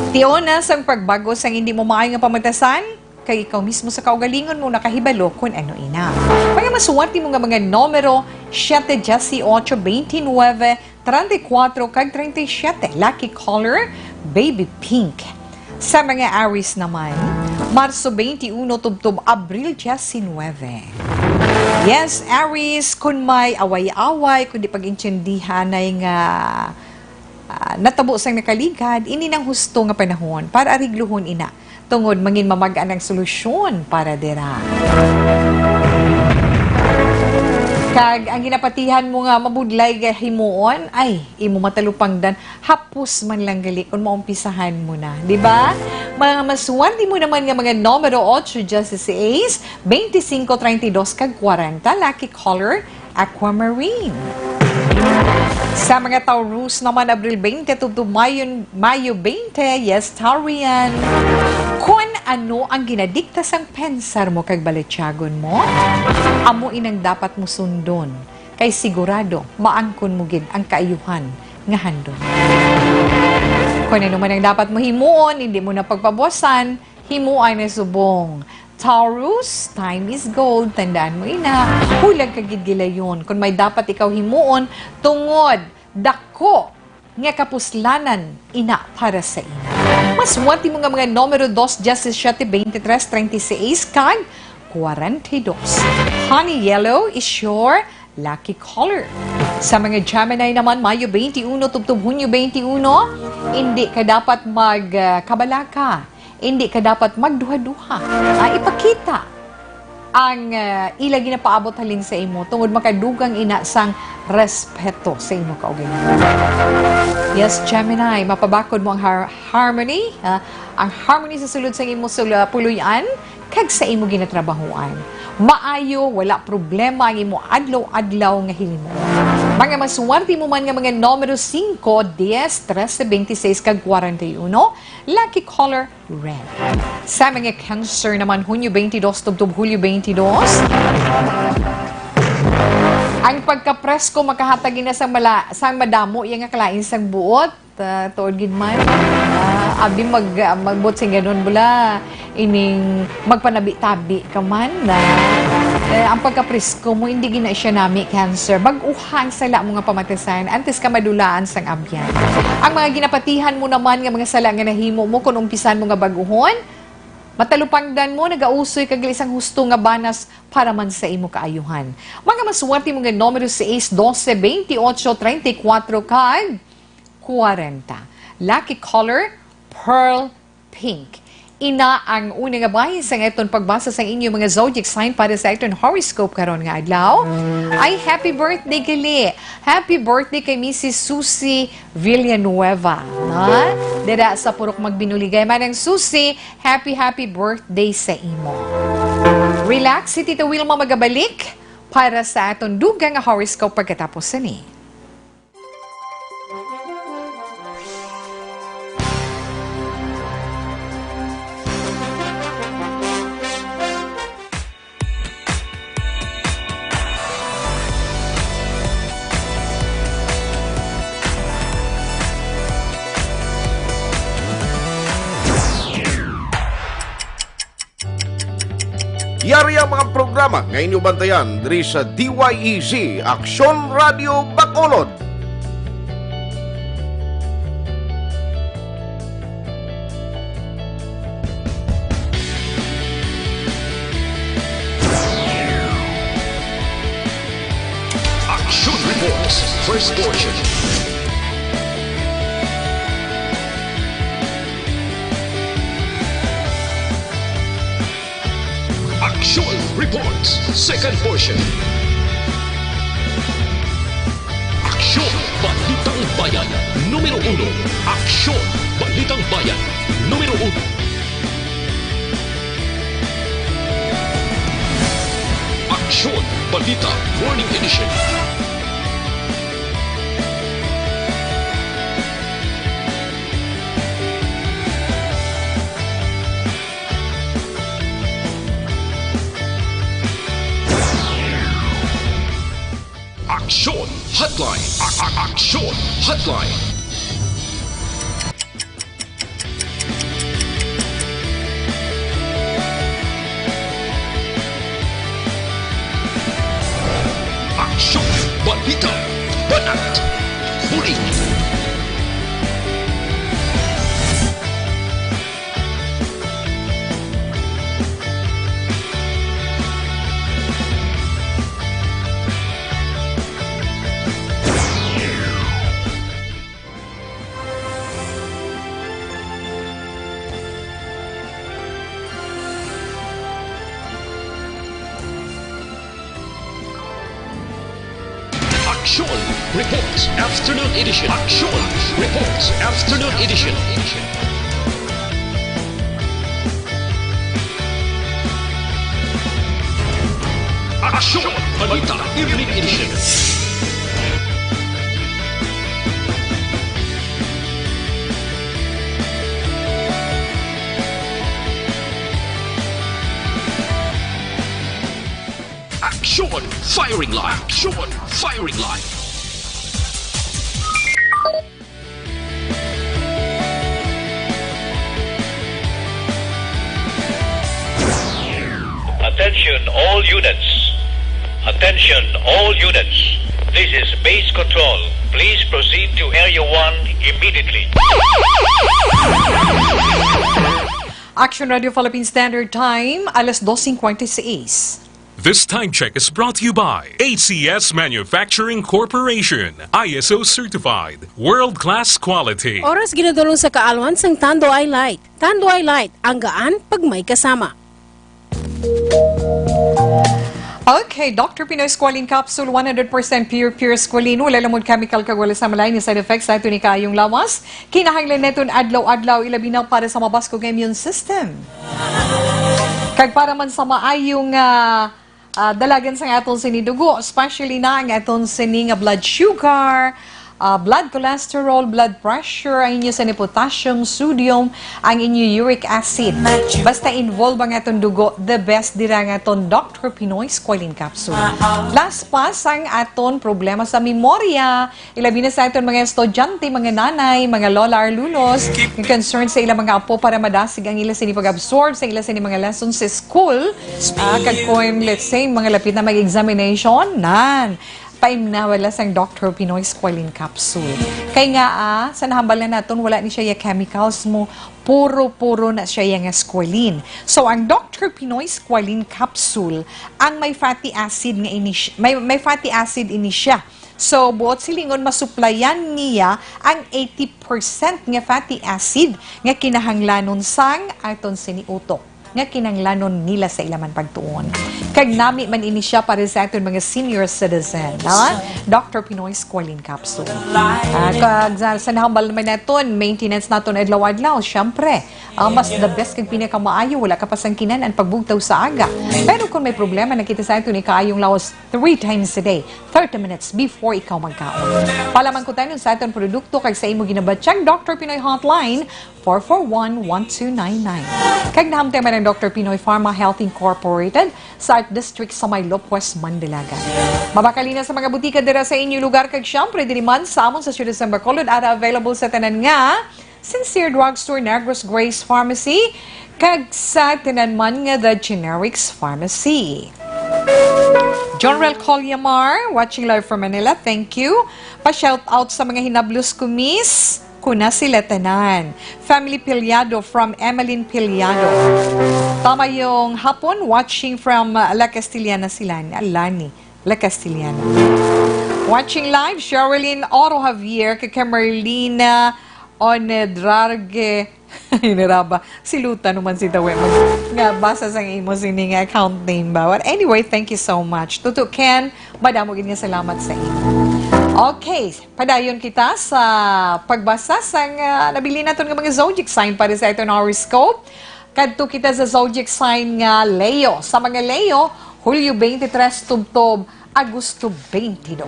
Tion na sang pagbago sang hindi mo maayo nga pamatasan, kay ikaw mismo sa kaugalingon mo nakahibalo kon ano ina. Mga maswerte mo nga mga numero, siete, dieciocho, veintinueve, treinta y cuatro, kag treinta y siete. Lucky color, baby pink. Sa mga Aries naman, Marso twenty-one tubtob Abril diecinuebe. Yes, Aries, kung may away-away, kung di pag-intindihanay nga, ah, natabo sang nakaligad, ini nang husto nga panahon para arigluhon ina. Tungod mangin mamag-an ang solusyon para dira. Kag ang ginapatihan mo nga mabudlay nga himuon, ay, imo matalupangdan, hapos man lang gali kung maumpisahan mo na, di ba? Mga maswerte mo naman nga mga numero, ocho, dieciséis, veinticinco, treinta y dos, kag kwarenta, lucky color, aquamarine. Sa mga Taurus naman, Abril twenty tubtob Mayo, Mayo twenty, yes, Taurian. Kon ano ang ginadikta sang pensar mo kag balatyagon mo, amo inang dapat mo sundon, kay sigurado maangkon mo gid ang kaayuhan nga handom. Kon ano man ang dapat mo himuon, hindi mo na pagpabuwasan, himuan na subong. Taurus, time is gold. Tandaan mo ina, hulag ka gid gilayon. Kung may dapat ikaw himuon, tungod dako nga kapuslanan ina para sa ina. Maswerte mo nga mga numero, dos, diecisiete, veintitrés, treinta y seis, kag kwarenta y dos. Honey yellow is your lucky color. Sa mga Gemini naman, Mayo twenty-one tubtob Hunyo twenty-one, hindi ka dapat mag, ah, kabalaka. Hindi ka dapat magduha-duha. Ah, ipakita ang, ah, ila ginapaabot halin sa imo tungod makadugang ina sang respeto sa imo kaugalingon. Yes, Gemini, mapabakod mo ang har-, harmony, ah, ang harmony sa sulod sa imo sul-, ah, puloy-an kag sa imo ginatrabahuan. Maayo, wala problema ang imo adlaw-adlaw nga hilimo. Mga maswerte mo man nga mga numero, singko, diyes, trese, bente seis, kag kwarenta y uno, lucky color, red. Sa mga Cancer naman, Hunyo twenty-dos tubtob Hulyo twenty-dos, ang pagkapresko makahatag ina sang mala-, sang madamo iya nga kalain sang buot. Ah, tuod gid man. Ah, abi mag-, ah, magbot sing ganun bala, ining magpanabi-tabi ka man na Eh, ang pagkapresko mo, hindi gina siya nami cancer. Bag-uha ang sala mo nga pamatisan antes ka madulaan sang abyan. Ang mga ginapatihan mo naman nga mga sala nga nahimo mo, kung umpisan mo nga bag-uhon, matalupangdan mo, nagausoy kag isang husto nga banas para man sa imo kaayuhan. Mga maswerte mo nga numero sais, dose, bente otso, treinta y cuatro, kag kwarenta. Lucky color, pearl pink. Ina ang una nga bahin sang aton pagbasa sang inyo mga zodiac sign para sa aton horoscope karon nga adlaw. Ay, happy birthday gali. Happy birthday kay Missus Susie Villanueva, na dira sa Purok Magbinuligay. Manang Susie, happy, happy birthday sa imo. Relax, si Tita Wilma magabalik para sa aton dugang nga horoscope pagkatapos sini. Yari ang mga programa nga inyo bantayan diri sa D Y E Z, Aksyon Radio Bacolod. Action Reports, first portion. Action Reports, second portion. Action Balitang Bayan, numero uno. Action Balitang Bayan, numero uno. Action Balita Morning Edition. Action Hotline. A- a- Action Hotline. Action Balita. Banat. Bulig. Action Reports Afternoon Edition. Action Reports Afternoon Edition. Action Balita Evening Edition. Action Firing Line. Action Firing Line. Attention all units. Attention all units. This is base control. Please proceed to Area one immediately. Action Radio Philippine Standard Time, alas dos cincuenta y seis. This time check is brought to you by A C S Manufacturing Corporation, I S O certified, world-class quality. Oras ginadulong sa kaalwan sang Tanduay Light. Tanduay Light, ang gaan pag may kasama. Okay, Doctor Pinoy Squalene Capsule, one hundred percent pure, pure squalene. Wala lamang chemical kag wala sa malain nga side effects sa aton kaayong lawas. Kinahanglan naton adlaw-adlaw, ilabi na para sa mabaskog nga immune system. Kag para man sa maayong, ah, ah, dalagan sa aton sini dugo, especially na ang aton sini nga blood sugar, Ah, blood cholesterol, blood pressure, ang inyo sini potassium, sodium, ang inyo uric acid. Basta involve ang aton dugo, the best dira nga aton Doctor Pinoy Squalene Capsule. Last pa sang aton problema sa memorya, ilabi na sa aton mga estudyante, mga nanay, mga lola or lulos, nga concerned sa ilang mga apo para madasig ang ila sini pag-absorb sa ila sini mga lessons sa school. Ah, kag kung, let's say, mga lapit na mag-examination, nan, paimnawa la sang Doctor Pinoy Squalene Capsule. Kay nga, ah, sa nahambal na naton, wala ni siya ya chemicals mo, puro-puro na siya ya nga squalene. So, ang Doctor Pinoy Squalene Capsule, ang may fatty acid nga ini si-, may, may fatty acid ini siya. So, buot silingon, masuplayan niya ang eighty percent nga fatty acid nga kinahanglanon sang aton sini utok, nga kinahanglanon nila sa ila man pagtuon. Kag nami man ini siya para sa aton mga senior citizen, ha? Doctor Pinoy Squalene Capsule. Ah, kag sa, sa nahambal naman naton, maintenance naton adlaw-adlaw, syempre. Ah, mas the best kag pinakamaayo, wala ka pa sang kinan-an pagbugtaw sa aga. Pero kung may problema na kita sa aton ikaayong lawas three times a day, thirty minutes before ikaw magkaon. Palamangkutanon sa aton produkto kag sa imo ginabatyang Doctor Pinoy Hotline, four four one, one two nine nine. Kag nahamtang man ang Doctor Pinoy Pharma Health Incorporated sa Art District sa may Lopez, Mandalagan. Mabakal ina sa mga butika dira sa inyo lugar kag siyempre diri man sa amon sa siyudad sa Bacolod, ara available sa tanan nga Sincere Drugstore, Negros Grace Pharmacy, kag sa tanan man nga The Generics Pharmacy. John Rel Colliamar, watching live from Manila, thank you. Pa-shout out sa mga hinablos ko, miss. Kuna sila tanan. Family Piliado from Emeline Piliado. Tama yung hapon, watching from, uh, La Castellana sila, ni Alani, La Castellana. Watching live, Sherilyn Oro Javier, kay Merlina Onedrarge. Iniraba, si Luta naman si Tawe. Mag-, nga, basa sang imo sini nga account name ba? But anyway, thank you so much. Tuto Ken, madamo gid nga salamat sa imo. Okay, padayon kita sa pagbasa sang, ah, nabili naton nga mga zodiac sign para sa aton horoscope. Kadto kita sa zodiac sign nga Leo. Sa mga Leo, Hulyo twenty-three tubtob Agosto twenty-two.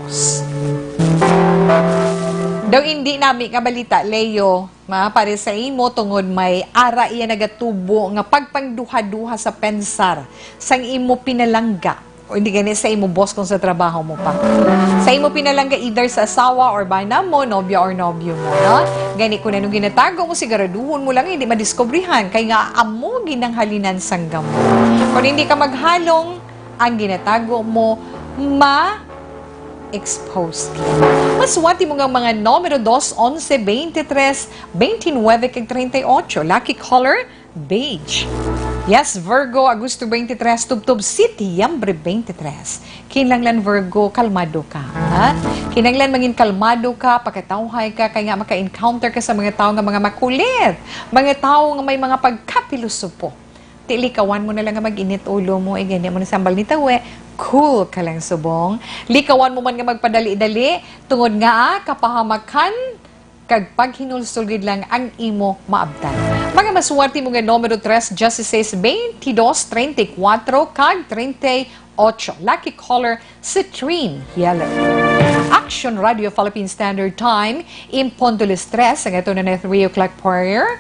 Daw indi nami nga balita, Leo, ma, para sa imo tungod may ara iya nagatubo nga pagpangduha-duha sa pensar sang imo pinalangga. O hindi gani sa imo boss kung sa trabaho mo pa. Sa imo pinalangga, either sa asawa or bana mo, nobya or nobyo mo, no? Gani kung anong ginatago mo, siguraduhon mo lang hindi madiskubrihan, kay nga amo ginanghalinan sang gamot. Kung hindi ka maghalong, ang ginatago mo ma-expose. Maswerte mo nga mga numero dos, onse, twenty-three, twenty-nine, kag treinta y ocho. Lucky color, beige. Yes, Virgo, Agosto twenty-three, tubtob Setyembre twenty-three. Kinahanglan, Virgo, kalmado ka, ha? Kinahanglan mangin kalmado ka, pakatawhay ka, kay nga maka-encounter ka sa mga tawo nga mga makulit, mga tawo nga may mga pagkapilosopo. Ti, likawan mo na lang nga mag-init ulo mo, eh, gani mo na sambal ni Tawe, cool ka lang subong. Likawan mo man nga magpadali-dali, tungod nga, ah, kapahamakan, kag paghinulsol gid lang ang imo maabtan. Mga maswerte mo nga numero tres, dieciséis, veintidós, treinta y cuatro, kag treinta y ocho. Lucky color, citrine yellow. Action Radio Philippine Standard Time, in punto las tres, ang ato na na three o'clock prayer.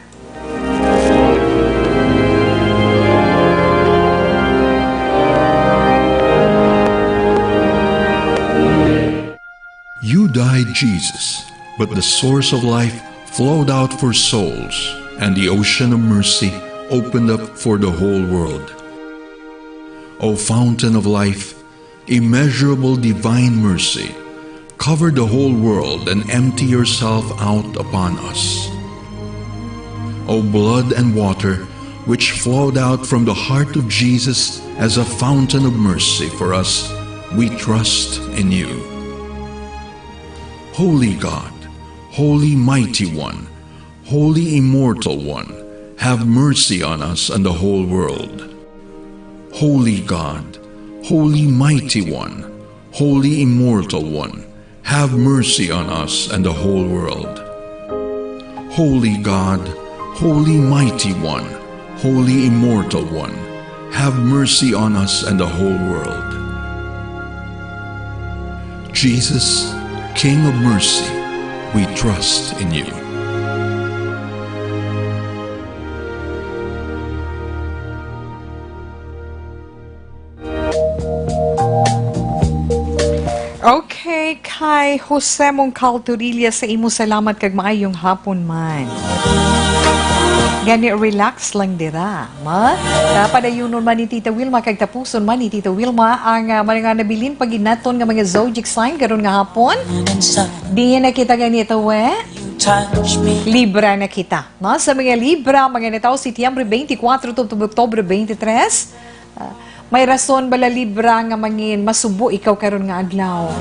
You died, Jesus, but the source of life flowed out for souls, and the ocean of mercy opened up for the whole world. O fountain of life, immeasurable divine mercy, cover the whole world and empty yourself out upon us. O blood and water, which flowed out from the heart of Jesus as a fountain of mercy for us, we trust in you. Holy God, Holy Mighty One, Holy Immortal One, have mercy on us and the whole world. Holy God, Holy Mighty One, Holy Immortal One, have mercy on us and the whole world. Holy God, Holy Mighty One, Holy Immortal One, have mercy on us and the whole world. Jesus, King of mercy, We trust in you. Okay, kay Jose Mongcal Torilla, sa imo salamat kag maayong hapon man. Gani, relax lang dira, ma. Ah, padayunon man ni Tita Wilma kag tapuson man ni Tita Wilma ang, ah, mga nabilin pa gid naton nga mga zodiac sign karon nga hapon. Diin na kita gani, ito, eh? Libra na kita. No? Sa mga Libra, mga natawo Setyembre twenty-four tubtob Oktubre twenty-three, ah, may rason bala, Libra, nga mangin masubo ikaw karon nga adlaw?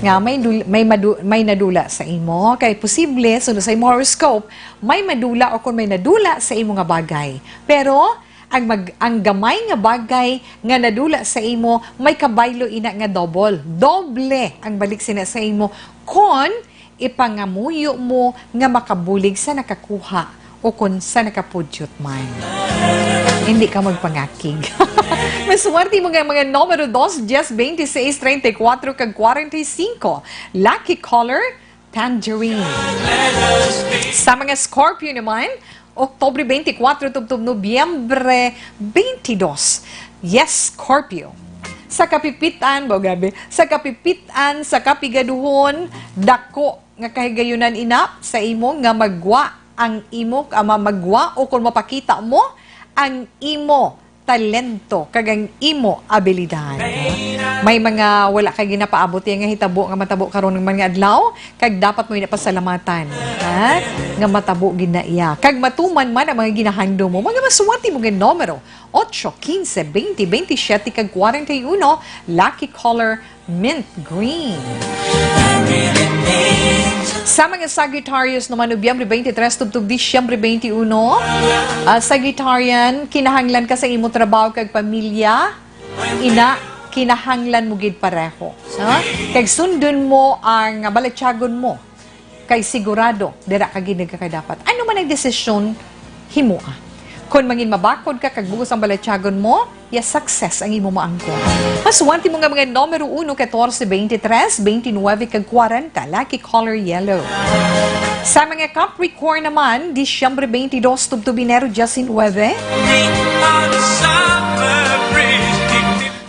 Nga may dul-, may madu-, may nadula sa imo? Kay posible, suno sa imo horoscope, may madula o kung may nadula sa imo nga bagay. Pero ang mag-, ang gamay nga bagay nga nadula sa imo, may kabaylo ina nga double. Doble ang balik sina sa imo kon ipangamuyo mo nga makabulig sa nakakuha o kon sa nakapudyot man. Hindi ka magpangakig. Maswerte mo nga mga numero dos, diyes, twenty-six, treinta y cuatro, kag kwarenta y cinco. Lucky color, tangerine. Sa mga Scorpio naman, Oktubre twenty-four tubtob Nobyembre twenty-two. Yes, Scorpio. Sa kapipitan, ba, grabe, sa kapipitan, sa kapigaduhon, dako nga kahigayunan ina sa imo nga magwa ang imo, ama, magwa o kung mapakita mo ang imo talento kag ang imo abilidad. May mga wala ka ginapaabot iya nga hitabo nga matabo karon man nga adlaw, kag dapat mo ina pasalamatan, ha? Nga matabo gid na iya. Kag matuman man ang mga ginahandom mo. Mga maswerte mo nga numero, ocho, quince, veinte, veintisiete, kag kwarenta y uno, lucky color, mint green. Sa mga Sagittarius naman, Nobyembre twenty-three tubtob Disyembre twenty-uno, ah, Sagittarian, kinahanglan ka sa imo trabaho kag pamilya, ina, kinahanglan mo gid pareho, ha? Kag sundon mo ang balatyagon mo. Kay sigurado, dira ka gid nagkakadapat. Ano man ang desisyon, himoa. Kon mangin mabakod ka kag bugos ang balatyagon mo, ya success ang imo maangkon. Maswerte mo nga mga numero uno, catorce, veintitrés, veintinuebe, kag kwarenta. Lucky color yellow. Sa mga Capricorn naman, Disyembre twenty-dos tubtob Enero diecinuebe.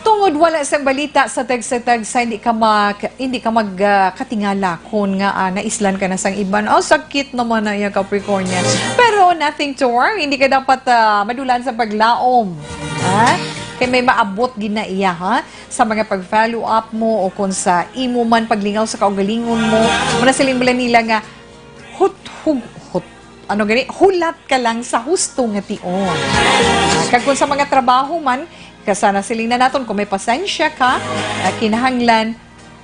Tungod wala sang balita sa tagsa-tagsa, hindi ka mag-, hindi ka mag, ah, katingala kon nga, ah, naislan ka na sang iban. Oh, sakit naman na iya, Capricornian. Pero nothing to worry, hindi ka dapat, ah, madulaan sa paglaom. Ha? Kay may maabot gid na iya, ha? Sa mga pag-follow up mo o kung sa imo man paglingaw sa kaugalingon mo, muna siling bala nila nga, hut-, hug-, hut-, ano gani, hulat ka lang sa husto nga tion. Kag kung sa mga trabaho man, kasana siling na naton, kung may pasensya ka, ah, kinahanglan,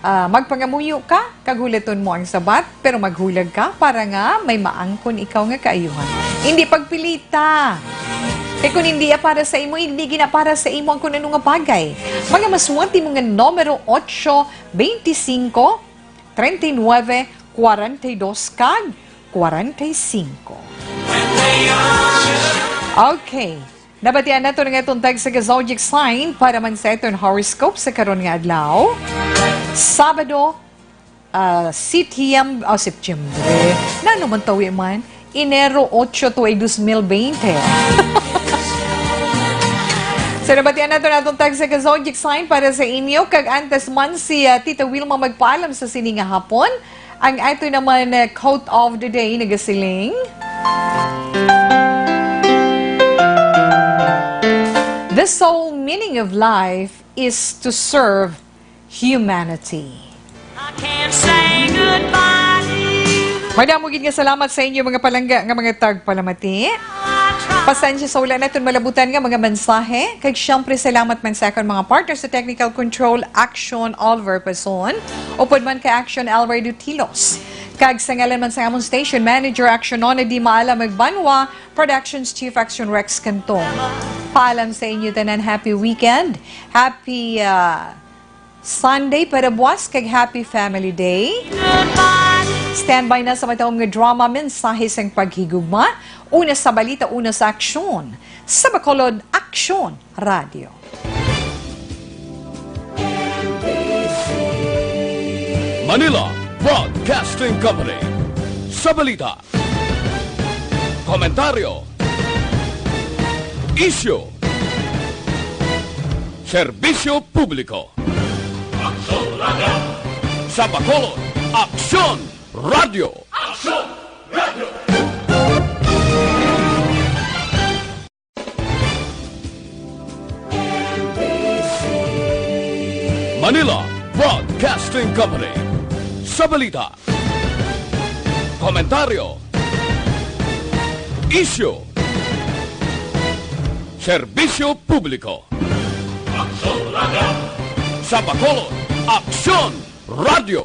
ah, magpangamuyo ka, kag hulaton mo ang sabat, pero maghulag ka para nga may maangkon ikaw nga kaayuhan. Hindi pagpilita. Kay kung hindi ya para sa imo, hindi gina para sa imo ang kun ano nga bagay. Mga maswerte mo nga numero, ocho, veinticinco, treinta y nueve, cuarenta y dos, kag cuarenta y cinco. Okay. Nabatian nato nga itong tag sa zodiac sign para man sa iton horoscope sa karon nga adlaw. Sabado, ah, Setyem-, ah, Setyembre. Nano man tawi man? Enero ocho to ay dos mil veinte. So, nabatian nato na itong tag sa zodiac sign para sa inyo. Kag antes man si, ah, Tita Wilma magpaalam sa sini nga hapon, ang ato naman, eh, quote of the day nagasiling, "The sole meaning of life is to serve humanity." I can't say goodbye to you. Madamo gid nga salamat sa inyo, mga palangga, nga mga tagpalamati. Pasensya sa wala naton malabutan nga mga mensahe. Kag siyempre, salamat man sa akon mga partner sa technical control, Action Oliver Pason, upod man kay Action Alredo Tilos, kag sa ngalan man sa amon station manager, Action Nona Di Maala Magbanwa, Productions Chief, Action Rex Cantong. Paalam sa inyo tanan, happy weekend, happy, ah, Sunday para buwas, kag Happy Family Day. Standby na sa mataong nga drama, mensahe sang paghigugma, una sa balita, una sa aksyon. Sa Bacolod, Aksyon Radio. Manila, Broadcasting Company. Sa balita, komentaryo, isyu, serbisyo publiko. Aksyon Radio! Sa Bacolod, Aksyon Radio! Aksyon Radio! Manila Broadcasting Company. Sa balita, komentaryo, isyu, serbisyo publiko. Aksyon Radio! Sa Bacolod, Aksyon Radio!